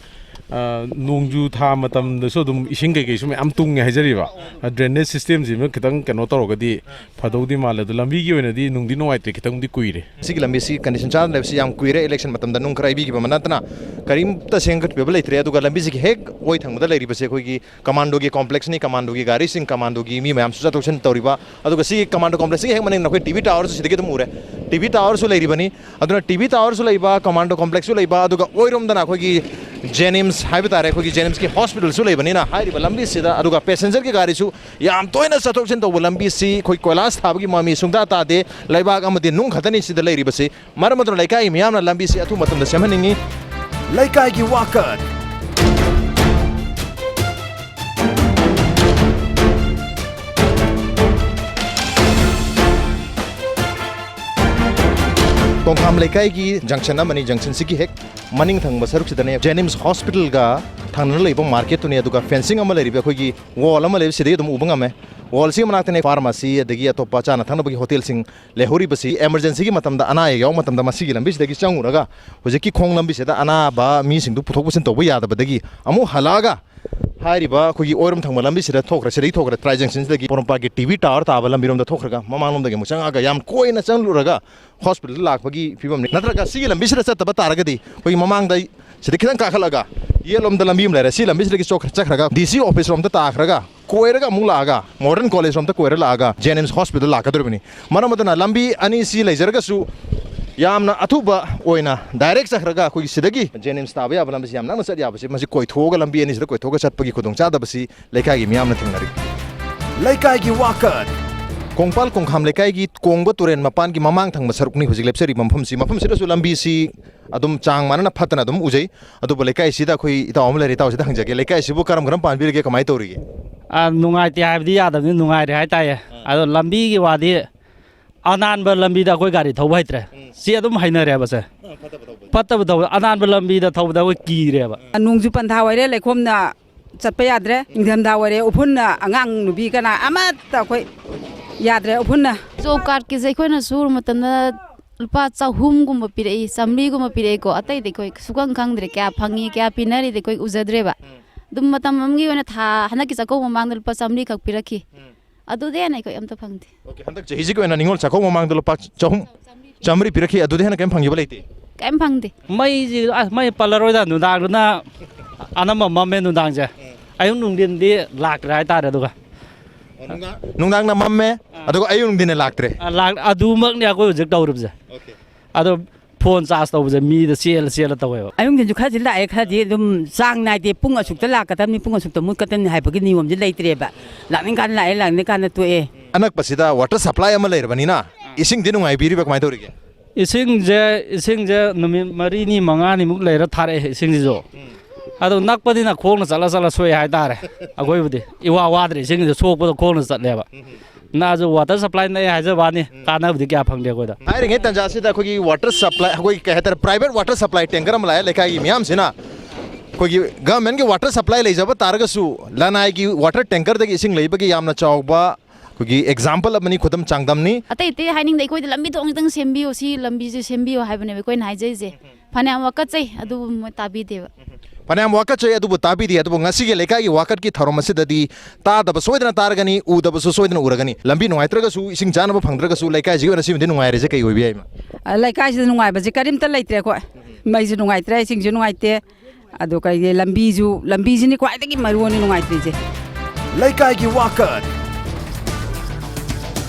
ꯑ, ꯅꯣꯡꯖꯨ ꯊꯥ ꯃꯇꯝꯗꯁꯨ ꯑꯗꯨꯝ ꯏꯁꯤꯡ ꯀꯩꯀꯩꯁꯨ ꯃꯌꯥꯝ ꯇꯨꯡꯉꯦ ꯍꯥꯏꯖꯔꯤꯕ꯫ ꯑ, drainage system ꯁꯤꯃ ꯈꯤꯇꯪ ꯀꯩꯅꯣ ꯇꯧꯔꯒꯗꯤ ꯐꯗꯧꯗꯤ ꯃꯥꯜꯂꯦ꯫ ꯑꯗꯣ ꯂꯝꯕꯤꯒꯤ ꯑꯣꯏꯅꯗꯤ ꯅꯨꯡꯗꯤ ꯅꯨꯡꯉꯥꯏꯇ꯭ꯔꯦ, ꯈꯤꯇꯪꯗꯤ ꯀꯨꯏꯔꯦ꯫ ꯁꯤꯒꯤ ꯂꯝꯕꯤꯁꯤ condition ꯆꯥꯗꯅ ꯂꯩꯕꯁꯤ ꯌꯥꯝ ꯀꯨꯏꯔꯦ, election ꯃꯇꯝꯗ ꯅꯨꯡ ꯈꯔ ꯍꯩꯕꯤꯈꯤꯕ ꯑꯃ ꯅꯠꯇꯅ ꯀꯔꯤꯝꯇ ꯁꯦꯝꯒꯠꯄꯤꯕ ꯂꯩꯇ꯭ꯔꯦ꯫ ꯑꯗꯨꯒ ꯂꯝꯕꯤꯁꯤꯒꯤ ꯍꯦꯛ ꯑꯣꯏ ꯊꯪꯕꯗ ꯂꯩꯔꯤꯕꯁꯦ ꯑꯩꯈꯣꯏꯒꯤ ꯀꯃꯥꯟꯗꯣꯒꯤ complex ꯅꯤ, ꯀꯃꯥꯟꯗꯣꯒꯤ ꯒꯥꯔꯤꯁꯤꯡ, ꯀꯃꯥꯟꯗꯣꯒꯤ ꯃꯤ ꯃꯌꯥꯝꯁꯨ ꯆꯠꯊꯣꯛ ꯆꯠꯁꯤꯟ ꯇꯧꯔꯤꯕ꯫ ꯑꯗꯨꯒ ꯁꯤꯒꯤ ꯀꯃꯥꯟꯗꯣ complex ꯁꯤꯒꯤ ꯍꯦꯛ ꯃꯅꯤꯡꯗ ꯑꯩꯈꯣꯏ ꯇꯤ ꯚꯤ tower ꯁꯨ ꯁꯤꯗꯒꯤ ꯑꯗꯨꯝ ꯎꯔꯦ, ꯇꯤ ꯚꯤ tower ꯁꯨ ꯂꯩꯔꯤꯕꯅꯤ꯫ ꯑꯗꯨꯅ ꯇꯤ ꯚꯤ tower ꯁꯨ ꯂꯩꯕ, ꯀꯃꯥꯟꯗꯣ complex ꯁꯨ ꯂꯩꯕ, ꯑꯗꯨꯒ ꯑꯣꯏꯔꯣꯝꯗꯅ ꯑꯩꯈꯣꯏꯒꯤ ꯖꯦꯅꯤꯝꯁ ꯍꯥꯏꯕ ꯇꯥꯔꯦ, ꯑꯩꯈꯣꯏꯒꯤ ꯖꯦꯅꯤꯝꯁꯀꯤ hospital ꯁꯨ ꯂꯩꯕꯅꯤꯅ ꯍꯥꯏꯔꯤꯕ ꯂꯝꯕꯤꯁꯤꯗ, ꯑꯗꯨꯒ passenger ꯒꯤ ꯒꯥꯔꯤꯁꯨ ꯌꯥꯝ ꯇꯣꯏꯅ ꯆꯠꯊꯣꯛ ꯆꯠꯁꯤꯟ ꯇꯧꯕ ꯂꯝꯕꯤꯁꯤ ꯑꯩꯈꯣꯏ ꯀꯣꯏꯂꯥꯁ ꯊꯥꯕꯒꯤ ꯃꯃꯤ ꯁꯨꯡꯇꯥ ꯇꯥꯗꯦ꯫ ꯂꯩꯕꯥꯛ ꯑꯃꯗꯤ ꯅꯨꯡ ꯈꯛꯇꯅꯤ ꯁꯤꯗ ꯂꯩꯔꯤꯕꯁꯤ꯫ ꯃꯔꯝ ꯑꯗꯨꯅ ꯂꯩꯀꯥꯏꯒꯤ ꯃꯤꯌꯥꯝꯅ ꯂꯝꯕꯤꯁꯤ ꯑꯊꯨꯕ ꯃꯇꯝꯗ ꯁꯦꯝꯍꯟꯅꯤꯡꯏ꯫ ꯂꯩꯀꯥꯏꯒꯤ ꯋꯥꯀꯠ꯫ ꯀꯣꯡꯈꯥꯝ ꯂꯩꯀꯥꯏꯒꯤ junction ꯑꯃꯅꯤ꯫ Junction ꯁꯤꯒꯤ ꯍꯦꯛ ꯃꯅꯤꯡ ꯊꯪꯕ ꯁꯔꯨꯛꯁꯤꯗꯅꯦ ꯖꯦꯅꯤꯝꯁ hospital ꯒ ꯊꯪꯅꯅ ꯂꯩꯕ market ꯇꯨꯅꯤ꯫ ꯑꯗꯨꯒ fencing ꯑꯃ ꯂꯩꯔꯤꯕ, ꯑꯩꯈꯣꯏꯒꯤ wall ꯑꯃ ꯂꯩꯕ, ꯁꯤꯗꯒꯤ ꯑꯗꯨꯝ ꯎꯕ ꯉꯝꯃꯦ꯫ Wall ꯁꯤꯒꯤ ꯃꯅꯥꯛꯇꯅꯦ pharmacy ꯑꯗꯒꯤ ꯑꯇꯣꯞꯄ ꯆꯥꯅ ꯊꯛꯅꯕꯒꯤ hotel ꯁꯤꯡ ꯂꯩꯍꯧꯔꯤꯕꯁꯤ꯫ Emergency ꯒꯤ ꯃꯇꯝꯗ, ꯑꯅꯥ ꯑꯌꯦꯛ ꯌꯥꯎꯕ ꯃꯇꯝꯗ ꯃꯁꯤꯒꯤ ꯂꯝꯕꯤꯁꯤꯗꯒꯤ ꯆꯪꯉꯨꯔꯒ ꯍꯧꯖꯤꯛꯀꯤ ꯈꯣꯡ ꯂꯝꯕꯤꯁꯤꯗ ꯑꯅꯥꯕ ꯃꯤꯁꯤꯡꯗꯨ ꯄꯨꯊꯣꯛ ꯄꯨꯁꯤꯟ ꯇꯧꯕ ꯌꯥꯗꯕꯗꯒꯤ ꯑꯃꯨꯛ ꯍꯜꯂꯛꯑꯒ ꯍꯥꯏꯔꯤꯕ ꯑꯩꯈꯣꯏꯒꯤ ꯑꯣꯏꯔꯣꯝ ꯊꯪꯕ ꯂꯝꯕꯤꯁꯤꯗ ꯊꯣꯛꯈ꯭ꯔꯦ꯫ ꯁꯤꯗꯒꯤ ꯊꯣꯛꯈ꯭ꯔꯦ, ꯇ꯭ꯔꯥꯏ junction ꯁꯤꯗꯒꯤ ꯄꯣꯔꯣꯝꯄꯥꯠꯀꯤ ꯇꯤ ꯚꯤ tower ꯇꯥꯕ ꯂꯝꯕꯤꯔꯣꯝꯗ ꯊꯣꯛꯈ꯭ꯔꯒ ꯃꯃꯥꯡꯂꯣꯝꯗꯒꯤ ꯑꯃꯨꯛ ꯆꯪꯉꯛꯑꯒ ꯌꯥꯝ ꯀꯣꯏꯅ ꯆꯪꯂꯨꯔꯒ hospital ꯂꯥꯛꯄꯒꯤ ꯐꯤꯕꯝꯅꯤ꯫ ꯅꯠꯇ꯭ꯔꯒ ꯁꯤꯒꯤ ꯂꯝꯕꯤꯁꯤꯗ ꯆꯠꯇꯕ ꯇꯥꯔꯒꯗꯤ ꯑꯩꯈꯣꯏꯒꯤ ꯃꯃꯥꯡꯗ ꯁꯤꯗ ꯈꯤꯇꯪ ꯀꯥꯈꯠꯂꯒ ꯌꯦꯠꯂꯣꯝꯗ ꯂꯝꯕꯤ ꯑꯃ ꯂꯩꯔꯦ꯫ ꯁꯤ ꯂꯝꯕꯤꯁꯤꯗꯒꯤ ꯆꯣꯛ-, ꯆꯠꯈ꯭ꯔꯒ ꯗꯤ ꯁꯤ ꯑꯣꯐꯤꯁ ꯔꯣꯝꯗ ꯇꯥꯈ꯭ꯔꯒ ꯀꯣꯏꯔꯒ ꯑꯃꯨꯛ ꯂꯥꯛꯑꯒ ꯃꯣꯗꯔꯟ ꯀꯣꯂꯦꯖ ꯔꯣꯝꯗ ꯀꯣꯏꯔ ꯂꯥꯛꯑꯒ ꯖꯦꯅꯤꯝꯁ ꯍꯣꯁꯄꯤꯇꯥꯜ ꯂꯥꯛꯀꯗꯧꯔꯤꯕꯅꯤ꯫ ꯃꯔꯝ ꯑꯗꯨꯅ ꯂꯝꯕꯤ ꯑꯅꯤꯁꯤ ꯂꯩꯖꯔꯒꯁꯨ ꯌꯥꯝꯅ ꯑꯊꯨꯕ ꯑꯣꯏꯅ ꯗꯥꯏꯔꯦꯛ ꯆꯠꯈ꯭ꯔꯒ ꯑꯩꯈꯣꯏꯒꯤ ꯁꯤꯗꯒꯤ ꯖꯦꯅꯤꯝꯁ ꯇꯥꯕ ꯌꯥꯕ ꯂꯝꯕꯤꯁꯤ ꯌꯥꯝ ꯅꯛꯅ ꯆꯠ ꯌꯥꯕꯁꯤ, ꯃꯁꯤ ꯀꯣꯏꯊꯣꯛꯑꯒ ꯂꯝꯕꯤ ꯑꯅꯤꯁꯤꯗ ꯀꯣꯏꯊꯣꯛꯑꯒ ꯆꯠꯄꯒꯤ ꯈꯨꯗꯣꯡꯆꯥꯗꯕꯁꯤ ꯂꯩꯀꯥꯏꯒꯤ ꯃꯤꯌꯥꯝꯅ ꯊꯦꯡꯅꯔꯤ꯫ ꯂꯩꯀꯥꯏꯒꯤ ꯋꯥꯀꯠ꯫ ꯀꯣꯡꯄꯥꯜ ꯀꯣꯡꯈꯥꯝ ꯂꯩꯀꯥꯏꯒꯤ ꯀꯣꯡꯕ ꯇꯨꯔꯦꯜ ꯃꯄꯥꯟꯒꯤ ꯃꯃꯥꯡ ꯊꯪꯕ ꯁꯔꯨꯛꯅꯤ ꯍꯧꯖꯤꯛ ꯂꯦꯞꯆꯔꯤꯕ ꯃꯐꯝꯁꯤ꯫ ꯃꯐꯝꯁꯤꯗꯁꯨ ꯂꯝꯕꯤꯁꯤ ꯑꯗꯨꯝ ꯆꯥꯡ ꯃꯥꯟꯅꯅ ꯐꯠꯇꯅ ꯑꯗꯨꯝ ꯎꯖꯩ꯫ ꯑꯗꯨꯕꯨ ꯂꯩꯀꯥꯏꯁꯤꯗ ꯑꯩꯈꯣꯏ ꯏꯇꯥꯎ ꯑꯃ ꯂꯩꯔꯦ, ꯏꯇꯥꯎꯁꯤꯗ ꯍꯪꯖꯒꯦ, ꯂꯩꯀꯥꯏꯁꯤꯕꯨ ꯀꯔꯝ ꯀꯔꯝ ꯄꯥꯟꯕꯤꯔꯤꯒꯦ, ꯀꯃꯥꯏꯅ ꯇꯧꯔꯤꯒꯦ? ꯑꯥ, ꯅꯨꯡꯉꯥꯏꯇꯦ ꯍꯥꯏꯕꯗꯤ ꯌꯥꯗꯕꯅꯤ, ꯅꯨꯡꯉꯥꯏꯔꯦ ꯍꯥꯏꯇꯥꯔꯦ꯫ ꯑꯗꯣ ꯂꯝꯕꯤꯒꯤ ꯋꯥꯗꯤ ꯑꯅꯥꯟꯕ ꯂꯝꯕꯤꯗ ꯑꯩꯈꯣꯏ ꯒꯥꯔꯤ ꯊꯧꯕ ꯍꯩꯇ꯭ꯔꯦ꯫ ꯁꯤ ꯑꯗꯨꯝ ꯍꯩꯅꯔꯦꯕ ꯁꯦ꯫ ꯐꯠꯇꯕ ꯊꯧꯕ, ꯑꯅꯥꯟꯕ ꯂꯝꯕꯤꯗ ꯊꯧꯕꯗ ꯑꯩꯈꯣꯏ ꯀꯤꯔꯦꯕ꯫ ꯅꯣꯡꯖꯨ ꯄꯟꯊꯥ ꯑꯣꯏꯔꯦ, ꯂꯩꯈꯣꯝꯅ ꯆꯠꯄ ꯌꯥꯗ꯭ꯔꯦ꯫ ꯅꯤꯡꯊꯝꯊꯥ ꯑꯣꯏꯔꯦ, ꯎꯐꯨꯟꯅ ꯑꯉꯥꯡ ꯅꯨꯕꯤ ꯀꯅꯥ ꯑꯃꯠꯇ ꯑꯩꯈꯣꯏ ꯌꯥꯗ꯭ꯔꯦ, ꯎꯐꯨꯟꯅ꯫ ꯖꯣꯕ ꯀꯥꯔꯗꯀꯤꯁꯦ ꯑꯩꯈꯣꯏꯅ ꯁꯨꯔ ꯃꯇꯝꯗ ꯂꯨꯄꯥ ꯆꯍꯨꯝꯒꯨꯝꯕ ꯄꯤꯔꯛꯏ, ꯆꯥꯝꯃꯔꯤꯒꯨꯝꯕ ꯄꯤꯔꯛꯏꯀꯣ꯫ ꯑꯇꯩꯗꯤ ꯑꯩꯈꯣꯏ ꯁꯨꯈꯪ ꯈꯪꯗ꯭ꯔꯦ, ꯀꯌꯥ ꯐꯪꯉꯤ, ꯀꯌꯥ ꯄꯤꯅꯔꯤꯗꯤ ꯑꯩꯈꯣꯏ ꯎꯖꯗ꯭ꯔꯦꯕ꯫ ꯑꯗꯨꯝ ꯃꯇꯝ ꯑꯃꯒꯤ ꯑꯣꯏꯅ ꯊꯥ, ꯍꯟꯗꯛꯀꯤ ꯆꯥꯛꯀꯧꯕ ꯃꯃꯥꯡꯗ ꯂꯨꯄꯥ ꯆꯥꯝꯃꯔꯤ ꯈꯛ ꯄꯤꯔꯛꯈꯤ꯫ ꯑꯗꯨꯗꯩ ꯍꯦꯟꯅ ꯑꯩꯈꯣꯏ ꯑꯝꯇ ꯐꯪꯗꯦ꯫ ꯑꯣꯀꯦ, ꯍꯟꯗꯛ ꯆꯍꯤꯁꯤꯒꯤ ꯑꯣꯏꯅ ꯅꯤꯉꯣꯜ ꯆꯥꯛꯀꯧꯕ ꯃꯃꯥꯡꯗ ꯂꯨꯄꯥ ꯆꯍꯨꯝ, ꯆꯥꯝꯃꯔꯤ ꯄꯤꯔꯛꯈꯤ, ꯑꯗꯨꯗꯩ ꯍꯦꯟꯅ ꯀꯔꯤꯝ ꯐꯪꯈꯤꯕ ꯂꯩꯇꯦ? ꯀꯔꯤꯝ ꯐꯪꯗꯦ꯫ ꯃꯩꯁꯤ, ꯑꯁ, ꯃꯩ ꯄꯜꯂꯔꯣꯏꯗ, ꯅꯨꯡꯗꯥꯡꯗꯨꯅ ꯑꯅꯝꯕ ꯃꯝꯃꯦ ꯅꯨꯡꯗꯥꯡꯁꯦ꯫ ꯑꯌꯨꯛ ꯅꯨꯡꯊꯤꯟꯗꯤ ꯂꯥꯛꯇ꯭ꯔꯦ ꯍꯥꯏꯇꯥꯔꯦ꯫ ꯑꯗꯨꯒ ꯑꯣ, ꯅꯨꯡꯗꯥꯡ-, ꯅꯨꯡꯗꯥꯡꯅ ꯃꯝꯃꯦ, ꯑꯗꯨꯒ ꯑꯌꯨꯛ ꯅꯨꯡꯊꯤꯟꯅ ꯂꯥꯛꯇ꯭ꯔꯦ꯫ ꯑ, ꯂꯥꯛ-, ꯑꯗꯨꯃꯛꯅꯤ ꯑꯩꯈꯣꯏ ꯍꯧꯖꯤꯛ ꯇꯧꯔꯤꯕꯁꯦ꯫ ꯑꯣꯀꯦ꯫ ꯑꯗꯣ ꯐꯣꯟ ꯆꯥꯔꯖ ꯇꯧꯕꯁꯦ ꯃꯤꯗ ꯆꯦꯜꯂ ꯆꯦꯜꯂ ꯇꯧꯋꯦꯕ꯫ ꯑꯌꯨꯛ ꯅꯨꯡꯊꯤꯟꯁꯨ ꯈꯔꯗꯤ ꯂꯥꯛꯑꯦ, ꯈꯔꯗꯤ ꯑꯗꯨꯝ ꯆꯥꯡ ꯅꯥꯏꯗꯦ, ꯄꯨꯡ ꯑꯁꯨꯛꯇ ꯂꯥꯛꯀꯗꯕꯅꯤ, ꯄꯨꯡ ꯑꯁꯨꯛꯇ ꯃꯨꯠꯀꯗꯕꯅꯤ ꯍꯥꯏꯕꯒꯤ ꯅꯤꯌꯣꯝꯁꯦ ꯂꯩꯇ꯭ꯔꯦꯕ꯫ ꯂꯥꯛꯅꯤꯡꯀꯥꯟꯗ ꯂꯥꯛꯑꯦ, ꯂꯥꯛꯅꯤꯡꯀꯥꯟꯗ ꯇꯣꯛꯑꯦ꯫ ꯑꯅꯛꯄꯁꯤꯗ ꯋꯥꯇꯔ ꯁꯄ꯭ꯂꯥꯏ ꯑꯃ ꯂꯩꯔꯕꯅꯤꯅ ꯏꯁꯤꯡꯗꯤ ꯅꯨꯡꯉꯥꯏꯕꯤꯔꯤꯕ, ꯀꯃꯥꯏꯅ ꯇꯧꯔꯤꯒꯦ? ꯏꯁꯤꯡꯁꯦ, ꯏꯁꯤꯡꯁꯦ ꯅꯨꯃꯤꯠ ꯃꯔꯤꯅꯤ ꯃꯉꯥꯅꯤꯃꯨꯛ ꯂꯩꯔ ꯊꯥꯔꯛꯑꯦ ꯏꯁꯤꯡꯁꯤꯁꯨ꯫ ꯑꯗꯣ ꯅꯛꯄꯅꯤꯅ ꯈꯣꯡꯅ ꯆꯠꯂ ꯆꯠꯂ ꯁꯣꯛꯑꯦ ꯍꯥꯏꯇꯥꯔꯦ꯫ ꯑꯩꯈꯣꯏꯕꯨꯗꯤ ꯏꯋꯥ ꯋꯥꯗ꯭ꯔꯦ, ꯏꯁꯤꯡꯁꯦ ꯁꯣꯛꯄꯗ ꯈꯣꯡꯅ ꯆꯠꯂꯦꯕ꯫ ꯅꯛꯑꯁꯨ ꯋꯥꯇꯔ ꯁꯄ꯭ꯂꯥꯏ ꯅꯛꯑꯦ ꯍꯥꯏꯖꯕ ꯋꯥꯅꯤ, ꯀꯥꯟꯅꯕꯗꯤ ꯀꯌꯥ ꯐꯪꯗꯦ ꯑꯩꯈꯣꯏꯗ꯫ ꯍꯥꯏꯔꯤꯉꯩ ꯇꯥꯟꯖꯥꯁꯤꯗ ꯑꯩꯈꯣꯏꯒꯤ ꯋꯥꯇꯔ ꯁꯄ꯭ꯂꯥꯏ, ꯑꯩꯈꯣꯏ ꯀꯩ ꯍꯥꯏꯇꯥꯔꯦ, ꯄ꯭ꯔꯥꯏꯚꯦꯠ ꯋꯥꯇꯔ ꯁꯄ꯭ꯂꯥꯏ ꯇꯦꯡꯀꯔ ꯑꯃ ꯂꯥꯛꯑꯦ ꯂꯩꯀꯥꯏꯒꯤ ꯃꯤꯌꯥꯝꯁꯤꯅ꯫ ꯑꯩꯈꯣꯏꯒꯤ ꯒꯚꯔꯟꯃꯦꯟꯠꯀꯤ ꯋꯥꯇꯔ ꯁꯄ꯭ꯂꯥꯏ ꯂꯩꯖꯕ ꯇꯥꯔꯒꯁꯨ ꯂꯅꯥꯏꯒꯤ ꯋꯥꯇꯔ ꯇꯦꯡꯀꯔꯗꯒꯤ ꯏꯁꯤꯡ ꯂꯩꯕꯒꯤ ꯌꯥꯝꯅ ꯆꯥꯎꯕ ꯑꯩꯈꯣꯏꯒꯤ ꯑꯦꯛꯖꯥꯝꯄꯜ ꯑꯃꯅꯤ, ꯈꯨꯗꯝ ꯆꯥꯡꯗꯝꯅꯤ꯫ ꯑꯇꯩ ꯑꯇꯩ ꯍꯥꯏꯅꯤꯡꯗꯦ, ꯑꯩꯈꯣꯏꯗ ꯂꯝꯕꯤ ꯊꯣꯡ ꯈꯤꯇꯪ ꯁꯦꯝꯕꯤꯌꯣ, ꯁꯤ ꯂꯝꯕꯤꯁꯦ ꯁꯦꯝꯕꯤꯌꯣ ꯍꯥꯏꯕꯅꯦꯕ ꯑꯩꯈꯣꯏꯅ ꯍꯥꯏꯖꯔꯤꯁꯦ꯫ ꯐꯅꯌꯥꯝ ꯋꯥꯀꯠꯆꯩ, ꯑꯗꯨꯕꯨ ꯃꯣꯏ ꯇꯥꯕꯤꯗꯦꯕ꯫ ꯐꯅꯌꯥꯝ ꯋꯥꯀꯠꯆꯩ, ꯑꯗꯨꯕꯨ ꯇꯥꯕꯤꯗꯦ꯫ ꯑꯗꯨꯕꯨ ꯉꯁꯤꯒꯤ ꯂꯩꯀꯥꯏꯒꯤ ꯋꯥꯀꯠꯀꯤ ꯊꯧꯔꯝ ꯑꯁꯤꯗꯗꯤ ꯇꯥꯗꯕ ꯁꯣꯏꯗꯅ ꯇꯥꯔꯒꯅꯤ, ꯎꯗꯕꯁꯨ ꯁꯣꯏꯗꯅ ꯎꯔꯒꯅꯤ꯫ ꯂꯝꯕꯤ ꯅꯨꯡꯉꯥꯏꯇ꯭ꯔꯒꯁꯨ, ꯏꯁꯤꯡ ꯆꯥꯅꯕ ꯐꯪꯗ꯭ꯔꯒꯁꯨ, ꯂꯩꯀꯥꯏꯁꯤꯒꯤ ꯑꯣꯏꯅ ꯁꯤꯃꯗꯤ ꯅꯨꯡꯉꯥꯏꯔꯤꯁꯦ ꯀꯩ ꯑꯣꯏꯕ ꯌꯥꯏ, ꯏꯃꯥ? ꯑ, ꯂꯩꯀꯥꯏꯁꯤꯗ ꯅꯨꯡꯉꯥꯏꯕꯁꯦ ꯀꯔꯤꯝꯇ ꯂꯩꯇ꯭ꯔꯦ ꯑꯩꯈꯣꯏ꯫ ꯃꯩꯁꯨ ꯅꯨꯡꯉꯥꯏꯇ꯭ꯔꯦ, ꯏꯁꯤꯡꯁꯨ ꯅꯨꯡꯉꯥꯏꯇꯦ꯫ ꯑꯗꯨ ꯀꯩ, ꯂꯝꯕꯤꯁꯨ, ꯂꯝꯕꯤꯁꯤꯅꯤ ꯈ꯭ꯋꯥꯏꯗꯒꯤ ꯃꯔꯨ ꯑꯣꯏꯅ ꯅꯨꯡꯉꯥꯏꯇ꯭ꯔꯤꯁꯦ꯫ ꯂꯩꯀꯥꯏꯒꯤ ꯋꯥꯀꯠ꯫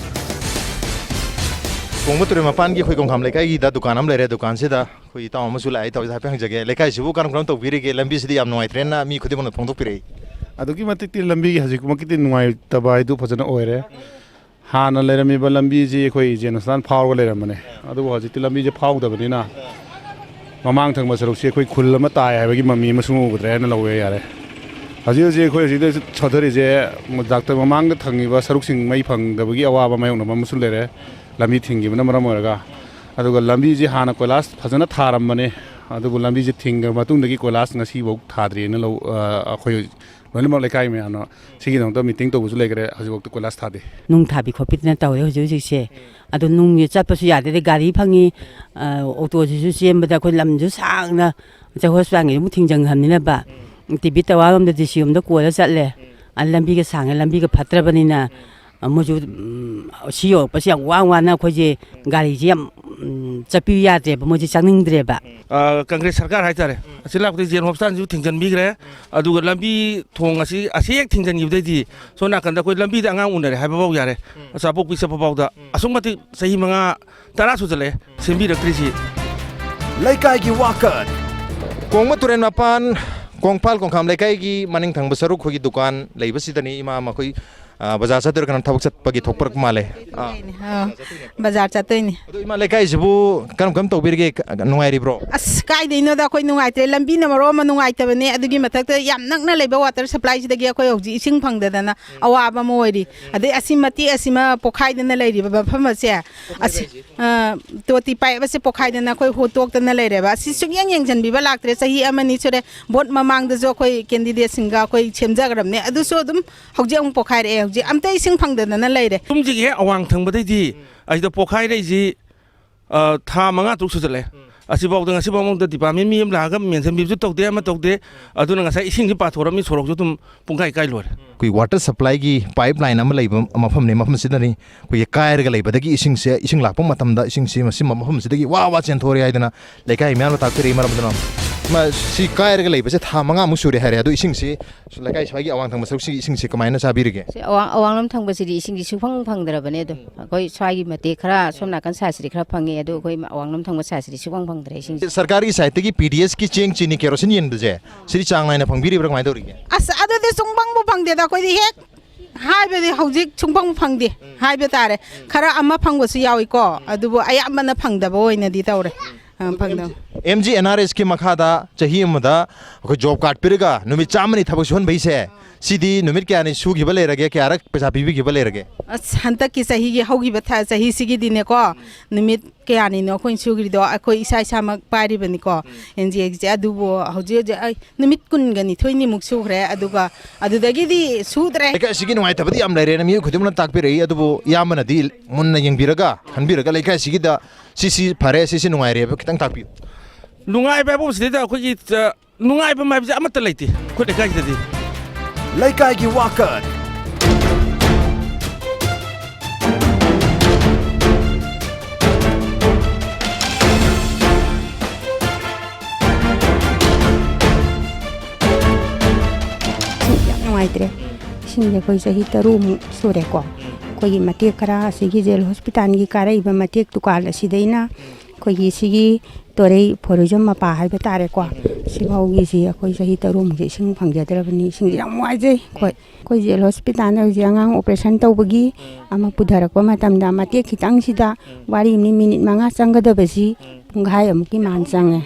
ꯀꯣꯡꯕ ꯇꯨꯔꯦꯜ ꯃꯄꯥꯟꯒꯤ ꯑꯩꯈꯣꯏ ꯀꯣꯡꯈꯥꯝ ꯂꯩꯀꯥꯏꯒꯤꯗ ꯗꯨꯀꯥꯟ ꯑꯃ ꯂꯩꯔꯦ꯫ ꯗꯨꯀꯥꯟꯁꯤꯗ ꯑꯩꯈꯣꯏ ꯏꯇꯥꯎ ꯑꯃꯁꯨ ꯂꯥꯛꯑꯦ꯫ ꯏꯇꯥꯎꯁꯤꯗ ꯍꯥꯏꯐꯦꯠ ꯍꯪꯖꯒꯦ, ꯂꯩꯀꯥꯏꯁꯤꯕꯨ ꯀꯔꯝ ꯀꯔꯝ ꯇꯧꯕꯤꯔꯤꯒꯦ? ꯂꯝꯕꯤꯁꯤꯗꯤ ꯌꯥꯝ ꯅꯨꯡꯉꯥꯏꯇ꯭ꯔꯦꯅ ꯃꯤ ꯈꯨꯗꯤꯡꯃꯛꯅ ꯐꯣꯡꯗꯣꯛꯄꯤꯔꯛꯏ꯫ ꯑꯗꯨꯛꯀꯤ ꯃꯇꯤꯛꯇꯤ ꯂꯝꯕꯤꯒꯤ ꯍꯧꯖꯤꯛꯃꯛꯀꯤꯗꯤ ꯅꯨꯡꯉꯥꯏꯇꯕ ꯍꯥꯏꯗꯨ ꯐꯖꯅ ꯑꯣꯏꯔꯦ꯫ ꯍꯥꯟꯅ ꯂꯩꯔꯝꯃꯤꯕ ꯂꯝꯕꯤꯁꯤ ꯑꯩꯈꯣꯏ ꯖꯦꯟ ꯍꯣꯁꯄꯤꯇꯥꯜ ꯐꯥꯎꯔꯒ ꯂꯩꯔꯝꯕꯅꯦ, ꯑꯗꯨꯕꯨ ꯍꯧꯖꯤꯛꯇꯤ ꯂꯝꯕꯤꯁꯦ ꯐꯥꯎꯗꯕꯅꯤꯅ ꯃꯃꯥꯡ ꯊꯪꯕ ꯁꯔꯨꯛꯁꯤ ꯑꯩꯈꯣꯏ ꯈꯨꯜ ꯑꯃ ꯇꯥꯏ ꯍꯥꯏꯕꯒꯤ ꯃꯃꯤ ꯑꯃꯁꯨ ꯎꯗ꯭ꯔꯦ ꯍꯥꯏꯅ ꯂꯧꯕ ꯌꯥꯔꯦ꯫ ꯍꯧꯖꯤꯛ ꯍꯧꯖꯤꯛ ꯑꯩꯈꯣꯏ ꯍꯧꯖꯤꯛ ꯁꯣꯟꯊꯔꯤꯁꯦ ꯗꯥꯛꯇꯔ ꯃꯃꯥꯡꯗ ꯊꯪꯉꯤꯕ ꯁꯔꯨꯛꯁꯤꯡ ꯃꯩ ꯐꯪꯗꯕꯒꯤ ꯑꯋꯥꯕ ꯃꯥꯌꯣꯛꯅꯕ ꯑꯃꯁꯨ ꯂꯩꯔꯦ, ꯂꯝꯕꯤ ꯊꯤꯡꯈꯤꯕꯅ ꯃꯔꯝ ꯑꯣꯏꯔꯒ꯫ ꯑꯗꯨꯒ ꯂꯝꯕꯤꯁꯤ ꯍꯥꯟꯅ ꯀꯣꯏꯂꯥꯁ ꯐꯖꯅ ꯊꯥꯔꯝꯕꯅꯦ, ꯑꯗꯨꯕꯨ ꯂꯝꯕꯤꯁꯤ ꯊꯤꯡꯈ꯭ꯔ ꯃꯇꯨꯡꯗꯒꯤ ꯀꯣꯏꯂꯥꯁ ꯉꯁꯤꯐꯥꯎ ꯊꯥꯗ꯭ꯔꯤꯑꯅ ꯂꯧ-, ꯑ, ꯑꯩꯈꯣꯏ ꯂꯣꯏꯅꯃꯛ ꯂꯩꯀꯥꯏ ꯃꯌꯥꯝꯅ ꯁꯤꯒꯤꯗꯃꯛꯇ ꯃꯤꯇꯤꯡ ꯇꯧꯕꯁꯨ ꯂꯩꯈ꯭ꯔꯦ, ꯍꯧꯖꯤꯛꯐꯥꯎꯗ ꯀꯣꯏꯂꯥꯁ ꯊꯥꯗꯦ꯫ ꯅꯨꯡ ꯊꯥꯕꯤ ꯈꯣꯠꯄꯤꯗꯅ ꯇꯧꯔꯦ ꯍꯧꯖꯤꯛ ꯍꯧꯖꯤꯛꯁꯦ꯫ ꯑꯗꯣ ꯅꯨꯡꯁꯦ ꯆꯠꯄꯁꯨ ꯌꯥꯗꯦ, ꯑꯗꯩ ꯒꯥꯔꯤ ꯐꯪꯉꯤ, ꯑ, ꯑꯣꯇꯣꯁꯤꯁꯨ ꯆꯦꯟꯕꯗ ꯑꯩꯈꯣꯏ ꯂꯝꯁꯨ ꯁꯥꯡꯅ ꯍꯣꯁꯄꯤꯇꯥꯜꯒꯤ ꯑꯃꯨꯛ ꯊꯤꯡꯖꯤꯟꯈ꯭ꯔꯕꯅꯤꯅꯕ, ꯇꯤ ꯕꯤ ꯇꯋꯥꯔ ꯂꯣꯝꯗ ꯗꯤ ꯁꯤ ꯔꯣꯝꯗ ꯀꯣꯏꯔ ꯆꯠꯂꯦ꯫ ꯑ, ꯂꯝꯕꯤꯒ ꯁꯥꯡꯉꯦ, ꯂꯝꯕꯤꯒ ꯐꯠꯇ꯭ꯔꯕꯅꯤꯅ, ꯑ, ꯃꯣꯏꯁꯨ, ꯎꯝ, ꯁꯤ ꯌꯧꯔꯛꯄꯁꯦ ꯌꯥꯝ ꯋꯥ ꯋꯥꯅ ꯑꯩꯈꯣꯏꯁꯦ ꯒꯥꯔꯤꯁꯦ ꯌꯥꯝ, ꯎꯝ, ꯆꯠꯄꯤꯌꯨ ꯌꯥꯗ꯭ꯔꯦꯕ, ꯃꯣꯏꯁꯦ ꯆꯪꯅꯤꯡꯗ꯭ꯔꯦꯕ꯫ ꯑ, ꯀꯪꯒ꯭ꯔꯦꯁ ꯁꯔꯀꯥꯔ ꯍꯥꯏꯇꯥꯔꯦ, ꯑꯁꯤ ꯂꯥꯛꯄꯗꯒꯤ ꯖꯦꯟ ꯍꯣꯁꯄꯤꯇꯥꯜꯁꯤꯁꯨ ꯊꯤꯡꯖꯤꯟꯕꯤꯈ꯭ꯔꯦ꯫ ꯑꯗꯨꯒ ꯂꯝꯕꯤ ꯊꯣꯡ ꯑꯁꯤ, ꯑꯁꯤ ꯍꯦꯛ ꯊꯤꯡꯖꯤꯟꯈꯤꯕꯗꯩꯗꯤ ꯁꯣꯝ ꯅꯥꯀꯟꯗ ꯑꯩꯈꯣꯏ ꯂꯝꯕꯤꯗ ꯑꯉꯥꯡ ꯎꯅꯔꯦ ꯍꯥꯏꯕꯐꯥꯎ ꯌꯥꯔꯦ꯫ ꯑꯆꯥꯄꯣꯛꯄꯤ ꯆꯠꯄꯐꯥꯎꯗ ꯑꯁꯨꯛ ꯃꯇꯤꯛ ꯆꯍꯤ ꯃꯉꯥ, ꯇꯔꯥ ꯁꯨꯖꯜꯂꯛꯑꯦ ꯁꯦꯝꯕꯤꯔꯛꯇ꯭ꯔꯤꯁꯤ꯫ ꯂꯩꯀꯥꯏꯒꯤ ꯋꯥꯀꯠ꯫ ꯀꯣꯡꯕ ꯇꯨꯔꯦꯜ ꯃꯄꯥꯟ, ꯀꯣꯡꯄꯥꯜ ꯀꯣꯡꯈꯥꯝ ꯂꯩꯀꯥꯏꯒꯤ ꯃꯅꯤꯡ ꯊꯪꯕ ꯁꯔꯨꯛ ꯑꯩꯈꯣꯏꯒꯤ ꯗꯨꯀꯥꯟ ꯂꯩꯕꯁꯤꯗꯅꯤ꯫ ꯏꯃꯥ ꯃꯈꯣꯏ, ꯑ, ꯕꯖꯥꯔ ꯆꯠꯇꯣꯏꯔꯥ, ꯀꯩꯅꯣ ꯊꯕꯛ ꯆꯠꯄꯒꯤ ꯊꯣꯛꯄꯔꯛꯄ ꯃꯥꯜꯂꯦ꯫ ꯑꯥ꯫ ꯑꯥ, ꯕꯖꯥꯔ ꯆꯠꯇꯣꯏꯅꯦ꯫ ꯑꯗꯣ ꯏꯃꯥ, ꯂꯩꯀꯥꯏꯁꯤꯕꯨ ꯀꯔꯝ ꯀꯔꯝ ꯇꯧꯕꯤꯔꯤꯒꯦ? ꯅꯨꯡꯉꯥꯏꯔꯤꯕ꯭ꯔꯣ? ꯑꯁ, ꯀꯥꯏꯗꯩꯅꯣꯗ, ꯑꯩꯈꯣꯏ ꯅꯨꯡꯉꯥꯏꯇ꯭ꯔꯦ꯫ ꯂꯝꯕꯤꯅ ꯃꯔꯣꯟ ꯑꯃ ꯅꯨꯡꯉꯥꯏꯇꯕꯅꯦ, ꯑꯗꯨꯒꯤ ꯃꯊꯛꯇ ꯌꯥꯝ ꯅꯛꯅ ꯂꯩꯕ ꯋꯥꯇꯔ ꯁꯄ꯭ꯂꯥꯏꯁꯤꯗꯒꯤ ꯑꯩꯈꯣꯏ ꯍꯧꯖꯤꯛ ꯏꯁꯤꯡ ꯐꯪꯗꯗꯅ ꯑꯋꯥꯕ ꯑꯃ ꯑꯣꯏꯔꯤ꯫ ꯑꯗꯩ ꯑꯁꯤ ꯃꯇꯦꯛ ꯑꯁꯤꯃ ꯄꯣꯛꯈꯥꯏꯗꯅ ꯂꯩꯔꯤꯕ ꯃꯐꯝ ꯑꯁꯦ, ꯑꯁꯤ, ꯑ, ꯇꯣꯇꯤ ꯄꯥꯏꯞ ꯑꯁꯦ ꯄꯣꯛꯈꯥꯏꯗꯅ ꯑꯩꯈꯣꯏ ꯍꯨꯠꯇꯣꯛꯇꯅ ꯂꯩꯔꯦꯕ꯫ ꯑꯁꯤ ꯁꯨꯛꯌꯦꯡ ꯌꯦꯡꯁꯤꯟꯕꯤꯕ ꯂꯥꯛꯇ꯭ꯔꯦ꯫ ꯆꯍꯤ ꯑꯃꯅꯤ ꯁꯨꯔꯦ, ꯚꯣꯠ ꯃꯃꯥꯡꯗꯁꯨ ꯑꯩꯈꯣꯏ ꯀꯦꯟꯗꯤꯗꯦꯠꯁꯤꯡꯒ ꯑꯩꯈꯣꯏ ꯁꯦꯝꯖꯈ꯭ꯔꯕꯅꯦ, ꯑꯗꯨꯁꯨ ꯑꯗꯨꯝ ꯍꯧꯖꯤꯛ ꯑꯃꯨꯛ ꯄꯣꯛꯈꯥꯏꯔꯛꯑꯦ꯫ ꯍꯧꯖꯤꯛ ꯑꯝꯇ ꯏꯁꯤꯡ ꯐꯪꯗꯗꯅ ꯂꯩꯔꯦ꯫ ꯌꯨꯝꯁꯤꯒꯤ ꯍꯦꯛ ꯑꯋꯥꯡ ꯊꯪꯕꯗꯩꯗꯤ ꯑꯁꯤꯗ ꯄꯣꯛꯈꯥꯏꯔꯛꯏꯁꯤ, ꯑ, ꯊꯥ ꯃꯉꯥ ꯇꯔꯨꯛ ꯁꯨꯖꯜꯂꯛꯑꯦ꯫ ꯑꯁꯤꯐꯥꯎꯗ, ꯉꯁꯤꯐꯥꯎꯃꯛꯇ department ꯃꯤ ꯑꯃ ꯂꯥꯛꯑꯒ mention ꯄꯤꯕꯁꯨ ꯇꯧꯗꯦ, ꯑꯃ ꯇꯧꯗꯦ꯫ ꯑꯗꯨꯅ ꯉꯁꯥꯏ ꯏꯁꯤꯡꯁꯤ ꯄꯥꯊꯣꯔꯛꯑꯃꯤ, ꯁꯣꯔꯣꯛꯁꯨ ꯑꯗꯨꯝ ꯄꯨꯡꯈꯥꯏ ꯀꯥꯏ ꯂꯣꯏꯔꯦ꯫ ꯑꯩꯈꯣꯏ water supplyꯒꯤ pipeline ꯑꯃ ꯂꯩꯕ ꯃꯐꯝꯅꯤ, ꯃꯐꯝꯁꯤꯗꯅꯤ꯫ ꯑꯩꯈꯣꯏꯒꯤ ꯀꯥꯏꯔꯒ ꯂꯩꯕꯗꯒꯤ ꯏꯁꯤꯡꯁꯦ, ꯏꯁꯤꯡ ꯂꯥꯛꯄ ꯃꯇꯝꯗ ꯏꯁꯤꯡꯁꯤ ꯃꯁꯤ ꯃꯐꯝꯁꯤꯗꯒꯤ ꯋꯥ ꯋꯥ ꯆꯦꯟꯊꯣꯔꯛꯑꯦ ꯍꯥꯏꯗꯅ ꯂꯩꯀꯥꯏ ꯃꯌꯥꯝꯅ ꯇꯥꯛꯄꯤꯔꯛꯏ꯫ ꯃꯔꯝ ꯑꯗꯨꯅ ꯃ-, ꯁꯤ ꯀꯥꯏꯔꯒ ꯂꯩꯕꯁꯦ ꯊꯥ ꯃꯉꯥꯃꯨꯛ ꯁꯨꯔꯦ ꯍꯥꯏꯔꯦ꯫ ꯑꯗꯣ ꯏꯁꯤꯡꯁꯤ ꯂꯩꯀꯥꯏ ꯁ꯭ꯋꯥꯏꯒꯤ ꯑꯋꯥꯡ ꯊꯪꯕ ꯁꯔꯨꯛꯁꯤꯒꯤ ꯏꯁꯤꯡꯁꯤ ꯀꯃꯥꯏꯅ ꯆꯥꯕꯤꯔꯤꯒꯦ? ꯁꯤ ꯑꯋꯥꯡ-, ꯑꯋꯥꯡꯂꯣꯝ ꯊꯪꯕꯁꯤꯗꯤ ꯏꯁꯤꯡꯁꯤ ꯁꯨꯡꯐꯪ ꯐꯪꯗ꯭ꯔꯕꯅꯦ꯫ ꯑꯗꯨꯝ ꯑꯩꯈꯣꯏ ꯁ꯭ꯋꯥꯏꯒꯤ ꯃꯇꯦꯛ ꯈꯔ, ꯁꯣꯝ ꯅꯥꯀꯟ ꯁꯥꯏꯠꯁꯤꯗꯤ ꯈꯔ ꯐꯪꯉꯦ, ꯑꯗꯣ ꯑꯩꯈꯣꯏ ꯑꯋꯥꯡꯂꯣꯝ ꯊꯪꯕ ꯁꯥꯏꯠꯁꯤꯗꯤ ꯁꯨꯡꯐꯪ ꯐꯪꯗ꯭ꯔꯦ ꯏꯁꯤꯡꯁꯤ꯫ ꯁꯔꯀꯥꯔꯒꯤ siteꯇꯒꯤ P D Sꯀꯤ ꯆꯦꯡ, ꯆꯤꯅꯤ, ꯀꯦꯔꯣꯁꯤꯟ ꯌꯦꯟꯕꯁꯦ ꯁꯤꯗꯤ ꯆꯥꯡ ꯅꯥꯏꯅ ꯐꯪꯕꯤꯔꯤꯕ꯭ꯔꯥ, ꯀꯃꯥꯏꯅ ꯇꯧꯔꯤꯒꯦ? ꯑꯁ, ꯑꯗꯨꯗꯤ ꯁꯨꯡꯐꯪꯕꯨ ꯐꯪꯗꯦꯗ꯫ ꯑꯩꯈꯣꯏꯗꯤ ꯍꯦꯛ ꯍꯥꯏꯕꯗꯤ ꯍꯧꯖꯤꯛ ꯁꯨꯡꯐꯪ ꯐꯪꯗꯦ꯫ ꯍꯥꯏꯕ ꯇꯥꯔꯦ꯫ ꯈꯔ ꯑꯃ ꯐꯪꯕꯁꯨ ꯌꯥꯎꯏꯀꯣ, ꯑꯗꯨꯕꯨ ꯑꯌꯥꯝꯕꯅ ꯐꯪꯗꯕ ꯑꯣꯏꯅꯗꯤ ꯇꯧꯔꯦ꯫ ꯑ, ꯐꯪꯗꯕ꯫ MGNREGAꯀꯤ ꯃꯈꯥꯗ ꯆꯍꯤ ꯑꯃꯗ ꯑꯩꯈꯣꯏ job card ꯄꯤꯔꯒ ꯅꯨꯃꯤꯠ ꯆꯥꯝꯃꯅꯤ ꯊꯕꯛ ꯁꯨꯍꯟꯕꯩꯁꯦ, ꯁꯤꯗꯤ ꯅꯨꯃꯤꯠ ꯀꯌꯥꯅꯤ ꯁꯨꯈꯤꯕ ꯂꯩꯔꯒꯦ, ꯀꯌꯥꯔꯛ ꯄꯩꯁꯥ ꯄꯤꯕꯤꯈꯤꯕ ꯂꯩꯔꯒꯦ? ꯑꯁ, ꯍꯟꯗꯛꯀꯤ ꯆꯍꯤꯒꯤ ꯍꯧꯈꯤꯕ ꯊꯥ, ꯆꯍꯤꯁꯤꯒꯤꯗꯤꯅꯦꯀꯣ, ꯅꯨꯃꯤꯠ ꯀꯌꯥꯅꯤꯅꯣ ꯑꯩꯈꯣꯏꯅ ꯁꯨꯈ꯭ꯔꯤꯗꯣ? ꯑꯩꯈꯣꯏ ꯏꯁꯥ ꯏꯁꯥꯃꯛ ꯄꯥꯏꯔꯤꯕꯅꯤꯀꯣ, NGEGꯁꯦ꯫ ꯑꯗꯨꯕꯨ ꯍꯧꯖꯤꯛ ꯍꯧꯖꯤꯛ ꯑꯩ ꯅꯨꯃꯤꯠ ꯀꯨꯟꯒ ꯅꯤꯊꯣꯏꯅꯤꯃꯨꯛ ꯁꯨꯈ꯭ꯔꯦ, ꯑꯗꯨꯒ ꯑꯗꯨꯗꯒꯤꯗꯤ ꯁꯨꯗ꯭ꯔꯦ꯫ ꯂꯩꯀꯥꯏ ꯑꯁꯤꯒꯤ ꯅꯨꯡꯉꯥꯏꯇꯕꯗꯤ ꯌꯥꯝ ꯂꯩꯔꯦꯅ ꯃꯤꯑꯣꯏ ꯈꯨꯗꯤꯡꯃꯛꯅ ꯇꯥꯛꯄꯤꯔꯛꯏ, ꯑꯗꯨꯕꯨ ꯏꯌꯥꯝꯕꯅꯗꯤ ꯃꯨꯟꯅ ꯌꯦꯡꯕꯤꯔꯒ, ꯈꯟꯕꯤꯔꯒ ꯂꯩꯀꯥꯏ ꯑꯁꯤꯒꯤꯗ ꯁꯤꯁꯤ ꯐꯔꯦ, ꯁꯤꯁꯤ ꯅꯨꯡꯉꯥꯏꯔꯦ ꯍꯥꯏꯕ ꯈꯤꯇꯪ ꯇꯥꯛꯄꯤꯌꯨ꯫ ꯅꯨꯡꯉꯥꯏꯕ ꯍꯥꯏꯕ ꯁꯤꯗꯩꯗ ꯑꯩꯈꯣꯏꯒꯤ, ꯑ, ꯅꯨꯡꯉꯥꯏꯕ ꯍꯥꯏꯕꯁꯦ ꯑꯃꯠꯇ ꯂꯩꯇꯦ ꯑꯩꯈꯣꯏ ꯂꯩꯀꯥꯏꯁꯤꯗꯗꯤ꯫ ꯂꯩꯀꯥꯏꯒꯤ ꯋꯥꯀꯠ꯫ ꯌꯥꯝ ꯅꯨꯡꯉꯥꯏꯇ꯭ꯔꯦ꯫ ꯏꯁꯤꯡꯁꯦ ꯑꯩꯈꯣꯏ ꯆꯍꯤ ꯇꯔꯨꯛꯃꯨꯛ ꯁꯨꯔꯦꯀꯣ꯫ ꯑꯩꯈꯣꯏꯒꯤ ꯃꯇꯦꯛ ꯈꯔ ꯑꯁꯤꯒꯤ ꯖꯦꯜ ꯍꯣꯁꯄꯤꯇꯥꯜꯒꯤ ꯀꯥꯔꯛꯏꯕ ꯃꯇꯦꯛ ꯗꯨꯀꯥꯟ ꯑꯁꯤꯗꯩꯅ ꯑꯩꯈꯣꯏꯒꯤ ꯁꯤꯒꯤ ꯇꯣꯔꯩ ꯐꯣꯔꯤꯖꯝ ꯃꯄꯥ ꯍꯥꯏꯕ ꯇꯥꯔꯦꯀꯣ, ꯁꯤꯐꯥꯎꯒꯤꯁꯤ ꯑꯩꯈꯣꯏ ꯆꯍꯤ ꯇꯔꯨꯛꯃꯨꯛꯁꯦ ꯏꯁꯤꯡ ꯐꯪꯖꯗ꯭ꯔꯕꯅꯤ꯫ ꯏꯁꯤꯡꯁꯦ ꯌꯥꯝ ꯋꯥꯖꯩ ꯑꯩꯈꯣꯏ꯫ ꯑꯩꯈꯣꯏ ꯖꯦꯜ ꯍꯣꯁꯄꯤꯇꯥꯜꯗ ꯍꯧꯖꯤꯛ ꯑꯉꯥꯡ operation ꯇꯧꯕꯒꯤ ꯑꯃ ꯄꯨꯊꯔꯛꯄ ꯃꯇꯝꯗ ꯃꯇꯦꯛ ꯈꯤꯇꯪꯁꯤꯗ ꯋꯥꯔꯤ ꯑꯃꯅꯤ, ꯃꯤꯅꯤꯠ ꯃꯉꯥ ꯆꯪꯒꯗꯕꯁꯤ ꯄꯨꯡꯈꯥꯏ ꯑꯃꯨꯛꯀꯤ ꯃꯥꯟ ꯆꯪꯉꯦ꯫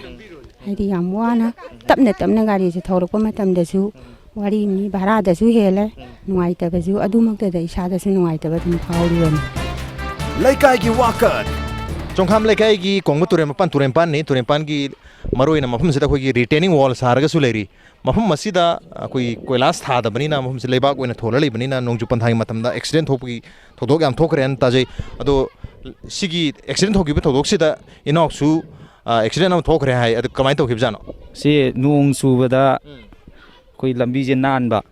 ꯍꯥꯏꯗꯤ ꯌꯥꯝ ꯋꯥꯅ ꯇꯞꯅ ꯇꯞꯅ ꯒꯥꯔꯤꯁꯦ ꯊꯧꯔꯛꯄ ꯃꯇꯝꯗꯁꯨ ꯋꯥꯔꯤꯅꯤ, ꯚꯔꯥꯗꯁꯨ ꯍꯦꯜꯂꯦ, ꯅꯨꯡꯉꯥꯏꯇꯕꯁꯨ ꯑꯗꯨꯃꯛꯇꯗ ꯏꯁꯥꯗꯁꯨ ꯅꯨꯡꯉꯥꯏꯇꯕ ꯑꯗꯨꯝ ꯐꯥꯎꯔꯤꯕꯅꯤ꯫ ꯂꯩꯀꯥꯏꯒꯤ ꯋꯥꯀꯠ꯫ ꯆꯣꯡꯈꯥꯝ ꯂꯩꯀꯥꯏꯒꯤ ꯀꯣꯡꯕ ꯇꯨꯔꯦꯟ ꯃꯄꯥꯟ, ꯇꯨꯔꯦꯟꯄꯥꯟꯅꯤ꯫ ꯇꯨꯔꯦꯟꯄꯥꯟꯒꯤ ꯃꯔꯨꯑꯣꯏꯅ ꯃꯐꯝꯁꯤꯗ ꯑꯩꯈꯣꯏꯒꯤ retaining wall ꯁꯥꯔꯒꯁꯨ ꯂꯩꯔꯤ꯫ ꯃꯐꯝ ꯑꯁꯤꯗ ꯑꯩꯈꯣꯏ ꯀꯣꯏꯂꯥꯁ ꯊꯥꯗꯕꯅꯤꯅ, ꯃꯐꯝꯁꯤ ꯂꯩꯕꯥꯛ ꯑꯣꯏꯅ ꯊꯣꯜꯂ ꯂꯩꯕꯅꯤꯅ, ꯅꯣꯡꯖꯨ ꯄꯟꯊꯥꯒꯤ ꯃꯇꯝꯗ accident ꯊꯣꯛꯄꯒꯤ ꯊꯧꯗꯣꯛ ꯌꯥꯝ ꯊꯣꯛꯈ꯭ꯔꯦꯅ ꯇꯥꯖꯩ꯫ ꯑꯗꯣ ꯁꯤꯒꯤ accident ꯊꯣꯛꯈꯤꯕ ꯊꯧꯗꯣꯛꯁꯤꯗ ꯏꯅꯥꯎꯁꯨ, ꯑꯦꯛꯁꯤꯗꯦꯟ ꯑꯃ ꯊꯣꯛꯈ꯭ꯔꯦ ꯍꯥꯏ꯫ ꯑꯗꯨ ꯀꯃꯥꯏꯅ ꯇꯧꯈꯤꯕꯖꯥꯠꯅꯣ? ꯁꯤ ꯅꯣꯡ ꯆꯨꯕꯗ ꯑꯩꯈꯣꯏ ꯂꯝꯕꯤꯁꯦ ꯅꯥꯟꯕ,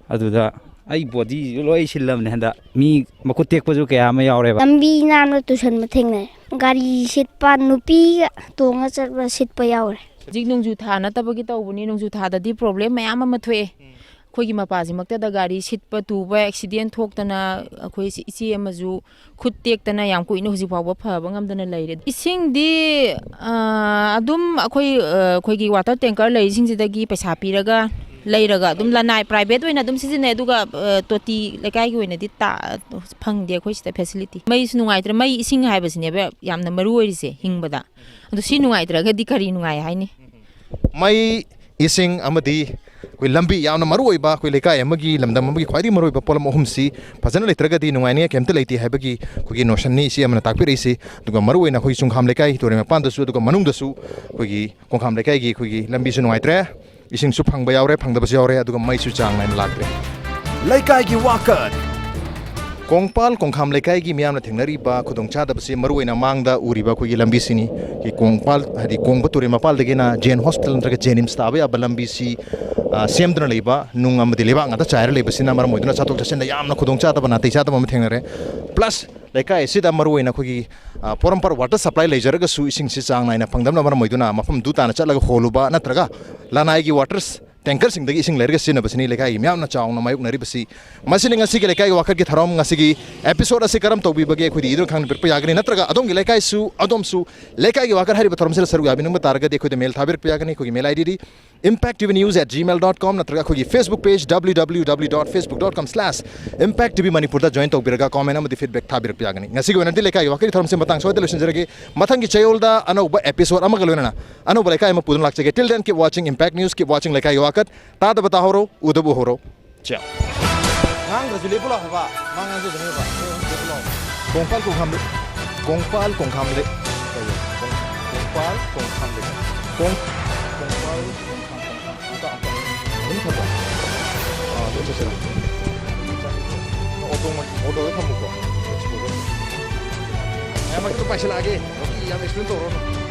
ꯑꯗꯨꯗ ꯑꯩ ꯕꯣꯗꯤꯁꯨ ꯂꯣꯏ ꯁꯤꯜꯂꯕꯅꯦ ꯍꯟꯗꯛ꯫ ꯃꯤ ꯃꯈꯨꯠ ꯇꯦꯛꯄꯁꯨ ꯀꯌꯥ ꯑꯃ ꯌꯥꯎꯔꯦꯕ꯫ ꯂꯝꯕꯤ ꯅꯥꯟꯕ ꯇꯨꯁꯟꯕ ꯊꯦꯡꯅꯔꯦ꯫ ꯒꯥꯔꯤ ꯁꯤꯠꯄ, ꯅꯨꯄꯤꯒ ꯇꯣꯡꯉ ꯆꯠꯄ ꯁꯤꯠꯄ ꯌꯥꯎꯔꯦ꯫ ꯍꯧꯖꯤꯛ ꯅꯣꯡꯖꯨ ꯊꯥ ꯅꯠꯇꯕꯒꯤ ꯇꯧꯕꯅꯤ꯫ ꯅꯣꯡꯖꯨ ꯊꯥꯗꯗꯤ ꯄ꯭ꯔꯣꯕ꯭ꯂꯦꯝ ꯃꯌꯥꯝ ꯑꯃ ꯊꯣꯛꯑꯦ꯫ ꯑꯩꯈꯣꯏꯒꯤ ꯃꯄꯥꯁꯤꯃꯛꯇꯗ ꯒꯥꯔꯤ ꯁꯤꯠꯄ ꯇꯨꯕ, ꯑꯦꯛꯁꯤꯗꯦꯟ ꯊꯣꯛꯇꯅ ꯑꯩꯈꯣꯏ ꯏꯆꯦ ꯑꯃꯁꯨ ꯈꯨꯠ ꯇꯦꯛꯇꯅ ꯌꯥꯝ ꯀꯨꯏꯅ ꯍꯧꯖꯤꯛ ꯐꯥꯎꯕ ꯐꯕ ꯉꯝꯗꯅ ꯂꯩꯔꯦ꯫ ꯏꯁꯤꯡꯗꯤ, ꯑ, ꯑꯗꯨꯝ ꯑꯩꯈꯣꯏ, ꯑ, ꯑꯩꯈꯣꯏꯒꯤ ꯋꯥꯇꯔ ꯇꯦꯡꯀꯔ ꯂꯩꯔꯤꯁꯤꯡꯁꯤꯗꯒꯤ ꯄꯩꯁꯥ ꯄꯤꯔꯒ ꯂꯩꯔꯒ ꯑꯗꯨꯝ ꯂꯅꯥꯏ ꯄ꯭ꯔꯥꯏꯚꯦꯠ ꯑꯣꯏꯅ ꯑꯗꯨꯝ ꯁꯤꯖꯤꯟꯅꯩ꯫ ꯑꯗꯨꯒ, ꯑ, ꯇꯣꯇꯤ ꯂꯩꯀꯥꯏꯒꯤ ꯑꯣꯏꯅꯗꯤ ꯇꯥ-, ꯐꯪꯗꯦ ꯑꯩꯈꯣꯏ ꯁꯤꯗ ꯐꯦꯁꯤꯂꯤꯇꯤ꯫ ꯃꯩꯁꯨ ꯅꯨꯡꯉꯥꯏꯇ꯭ꯔꯦ꯫ ꯃꯩ ꯏꯁꯤꯡ ꯍꯥꯏꯕꯁꯤꯅꯦꯕ ꯌꯥꯝꯅ ꯃꯔꯨ ꯑꯣꯏꯔꯤꯁꯦ ꯍꯤꯡꯕꯗ꯫ ꯑꯗꯣ ꯁꯤ ꯅꯨꯡꯉꯥꯏꯇ꯭ꯔꯒꯗꯤ ꯀꯔꯤ ꯅꯨꯡꯉꯥꯏ ꯍꯥꯏꯅꯤ? ꯃꯩ, ꯏꯁꯤꯡ ꯑꯃꯗꯤ ꯑꯩꯈꯣꯏ ꯂꯝꯕꯤ, ꯌꯥꯝꯅ ꯃꯔꯨ ꯑꯣꯏꯕ, ꯑꯩꯈꯣꯏ ꯂꯩꯀꯥꯏ ꯑꯃꯒꯤ, ꯂꯝꯗꯝ ꯑꯃꯒꯤ ꯈ꯭ꯋꯥꯏꯗꯒꯤ ꯃꯔꯨ ꯑꯣꯏꯕ ꯄꯣꯠꯂꯝ ꯑꯍꯨꯝꯁꯤ ꯐꯖꯅ ꯂꯩꯇ꯭ꯔꯒꯗꯤ ꯅꯨꯡꯉꯥꯏꯅꯤꯡꯉꯥꯏ ꯀꯩꯝꯇ ꯂꯩꯇꯦ ꯍꯥꯏꯕꯒꯤ ꯑꯩꯈꯣꯏꯒꯤ ꯅꯣꯁꯟꯅꯤ ꯏꯆꯦ ꯑꯃꯅ ꯇꯥꯛꯄꯤꯔꯛꯏꯁꯤ꯫ ꯑꯗꯨꯒ ꯃꯔꯨ ꯑꯣꯏꯅ ꯑꯩꯈꯣꯏꯒꯤ ꯆꯨꯡꯈꯥꯝ ꯂꯩꯀꯥꯏ, ꯇꯨꯔꯦꯜ ꯃꯄꯥꯟꯗꯁꯨ, ꯑꯗꯨꯒ ꯃꯅꯨꯡꯗꯁꯨ ꯑꯩꯈꯣꯏꯒꯤ ꯀꯣꯡꯈꯥꯝ ꯂꯩꯀꯥꯏꯒꯤ ꯑꯩꯈꯣꯏꯒꯤ ꯂꯝꯕꯤꯁꯨ ꯅꯨꯡꯉꯥꯏꯇ꯭ꯔꯦ, ꯏꯁꯤꯡꯁꯨ ꯐꯪꯕ ꯌꯥꯎꯔꯦ, ꯐꯪꯗꯕꯁꯨ ꯌꯥꯎꯔꯦ, ꯑꯗꯨꯒ ꯃꯩꯁꯨ ꯆꯥꯡ ꯅꯥꯏꯅ ꯂꯥꯛꯇ꯭ꯔꯦ꯫ ꯂꯩꯀꯥꯏꯒꯤ ꯋꯥꯀꯠ꯫ ꯀꯣꯡꯄꯥꯜ ꯀꯣꯡꯈꯥꯝ ꯂꯩꯀꯥꯏꯒꯤ ꯃꯤꯌꯥꯝꯅ ꯊꯦꯡꯅꯔꯤꯕ ꯈꯨꯗꯣꯡꯆꯥꯗꯕꯁꯤ ꯃꯔꯨꯑꯣꯏꯅ ꯃꯥꯡꯗ ꯎꯔꯤꯕ ꯑꯩꯈꯣꯏꯒꯤ ꯂꯝꯕꯤꯁꯤꯅꯤ꯫ ꯑꯩꯈꯣꯏ ꯀꯣꯡꯄꯥꯜ, ꯍꯥꯏꯗꯤ ꯀꯣꯡꯕ ꯇꯨꯔꯦꯜ ꯃꯄꯥꯜꯗꯒꯤꯅ ꯖꯦꯟ ꯍꯣꯁꯄꯤꯇꯥꯜ ꯅꯠꯇ꯭ꯔꯒ ꯖꯦꯅꯤꯝꯁ ꯇꯥꯕ ꯌꯥꯕ ꯂꯝꯕꯤꯁꯤ, ꯑ, ꯁꯦꯝꯗꯨꯅ ꯂꯩꯕ, ꯅꯨꯡ ꯑꯃꯗꯤ ꯂꯩꯕꯥꯛ ꯉꯥꯛꯇ ꯆꯥꯏꯔ ꯂꯩꯕꯁꯤꯅ ꯃꯔꯝ ꯑꯣꯏꯗꯨꯅ ꯆꯠꯊꯣꯛ ꯆꯠꯁꯤꯟꯗ ꯌꯥꯝꯅ ꯈꯨꯗꯣꯡꯆꯥꯗꯕ, ꯅꯥꯇꯩ ꯆꯥꯗꯕ ꯑꯃ ꯊꯦꯡꯅꯔꯦ꯫ ꯄ꯭ꯂꯁ ꯂꯩꯀꯥꯏ ꯑꯁꯤꯗ ꯃꯔꯨꯑꯣꯏꯅ ꯑꯩꯈꯣꯏꯒꯤ, ꯑ, ꯄꯣꯔꯣꯝꯄꯥꯠ ꯋꯥꯇꯔ ꯁꯄ꯭ꯂꯥꯏ ꯂꯩꯖꯔꯒꯁꯨ ꯏꯁꯤꯡꯁꯤ ꯆꯥꯡ ꯅꯥꯏꯅ ꯐꯪꯗꯕꯅ ꯃꯔꯝ ꯑꯣꯏꯗꯨꯅ ꯃꯐꯝꯗꯨ ꯇꯥꯅ ꯆꯠꯂꯒ ꯍꯣꯜꯂꯨꯕ ꯅꯠꯇ꯭ꯔꯒ ꯂꯅꯥꯏꯒꯤ ꯋꯥꯇꯔ ꯇꯦꯡꯀꯔꯁꯤꯡꯗꯒꯤ ꯏꯁꯤꯡ ꯂꯩꯔꯒ ꯁꯤꯖꯤꯟꯅꯕꯁꯤꯅꯤ ꯂꯩꯀꯥꯏꯒꯤ ꯃꯤꯌꯥꯝꯅ ꯆꯥꯎꯅ ꯃꯥꯌꯣꯛꯅꯔꯤꯕꯁꯤ꯫ ꯃꯁꯤꯅꯤ ꯉꯁꯤꯒꯤ ꯂꯩꯀꯥꯏꯒꯤ ꯋꯥꯀꯠꯀꯤ ꯊꯧꯔꯝ꯫ ꯉꯁꯤꯒꯤ ꯑꯦꯄꯤꯁꯣꯗ ꯑꯁꯤ ꯀꯔꯝ ꯇꯧꯕꯤꯕꯒꯦ ꯑꯩꯈꯣꯏꯗ ꯏꯗꯨꯅ ꯈꯪꯍꯟꯕꯤꯔꯛꯄ ꯌꯥꯒꯅꯤ, ꯅꯠꯇ꯭ꯔꯒ ꯑꯗꯣꯝꯒꯤ ꯂꯩꯀꯥꯏꯁꯨ, ꯑꯗꯣꯝꯁꯨ ꯂꯩꯀꯥꯏꯒꯤ ꯋꯥꯀꯠ ꯍꯥꯏꯔꯤꯕ ꯊꯧꯔꯝꯁꯤꯗ ꯁꯔꯨꯛ ꯌꯥꯕꯤꯅꯤꯡꯕ ꯇꯥꯔꯒꯗꯤ ꯑꯩꯈꯣꯏꯗ ꯃꯦꯜ ꯊꯥꯕꯤꯔꯛꯄ ꯌꯥꯒꯅꯤ꯫ ꯑꯩꯈꯣꯏꯒꯤ ꯃꯦꯜ ID D impact T V news at gmail dot com ꯅꯠꯇ꯭ꯔꯒ ꯑꯩꯈꯣꯏꯒꯤ Facebook page W W W dot facebook dot com slash impact T V Manipur ꯗ join ꯇꯧꯕꯤꯔꯒ comment ꯑꯃꯗꯤ feedback ꯊꯥꯕꯤꯔꯛꯄ ꯌꯥꯒꯅꯤ꯫ ꯉꯁꯤꯒꯤ ꯑꯣꯏꯅꯗꯤ ꯂꯩꯀꯥꯏꯒꯤ ꯋꯥꯀꯠꯀꯤ ꯊꯧꯔꯝꯁꯤ ꯃꯇꯥꯡ ꯁ꯭ꯋꯥꯏꯗ ꯂꯣꯏꯁꯤꯟꯖꯔꯒꯦ꯫ ꯃꯊꯪꯒꯤ ꯆꯌꯣꯜꯗ ꯑꯅꯧꯕ ꯑꯦꯄꯤꯁꯣꯗ ꯑꯃꯒ ꯂꯣꯏꯅꯅ ꯑꯅꯧꯕ ꯂꯩꯀꯥꯏ ꯑꯃ ꯄꯨꯗꯨꯅ ꯂꯥꯛꯆꯒꯦ꯫ Till then, keep watching Impact News, keep watching ꯂꯩꯀꯥꯏꯒꯤ ꯋꯥꯀꯠ꯫ ꯇꯥꯗꯕ ꯇꯥꯍꯧꯔꯣ, ꯎꯗꯕ ꯎꯍꯧꯔꯣ꯫ ꯆꯥꯎ꯫ ꯉꯥꯡꯗ꯭ꯔꯁꯨ ꯂꯦꯞꯄꯨ ꯂꯥꯎ ꯍꯥꯏꯕ꯫ ꯃꯥ ꯉꯥꯡꯖꯗꯅꯦꯕ꯫ ꯂꯦꯞꯄꯨ ꯂꯥꯎ꯫ ꯀꯣꯡꯄꯥꯜ ꯀꯣꯡꯈꯥꯝ ꯂꯩ-, ꯀꯣꯡꯄꯥꯜ ꯀꯣꯡꯈꯥꯝ ꯂꯩ-, ꯀꯣꯡ-, ꯀꯣꯡꯄꯥꯜ ꯀꯣꯡꯈꯥꯝ ꯂꯩ-, ꯀꯣꯡ-, ꯀꯣꯡꯄꯥꯜ ꯀꯣꯡꯈꯥꯝ ꯂꯩ-, ꯑꯝꯇ, ꯑꯝꯇ꯫ ꯑꯗꯨꯝ ꯊꯝꯕ꯫ ꯑꯥ, ꯑꯗꯨꯝ ꯆꯠꯁꯤꯜꯂꯣ꯫ ꯑꯣꯇꯣ ꯃ-, ꯑꯣꯇꯣꯗ ꯊꯝꯃꯨꯀꯣ꯫ ꯃꯌꯥꯝ ꯃꯔꯛꯇ ꯄꯥꯏꯁꯤꯜꯂꯛꯑꯒꯦ꯫ ꯌꯥꯝ explain ꯇꯧꯔꯣꯅꯨ꯫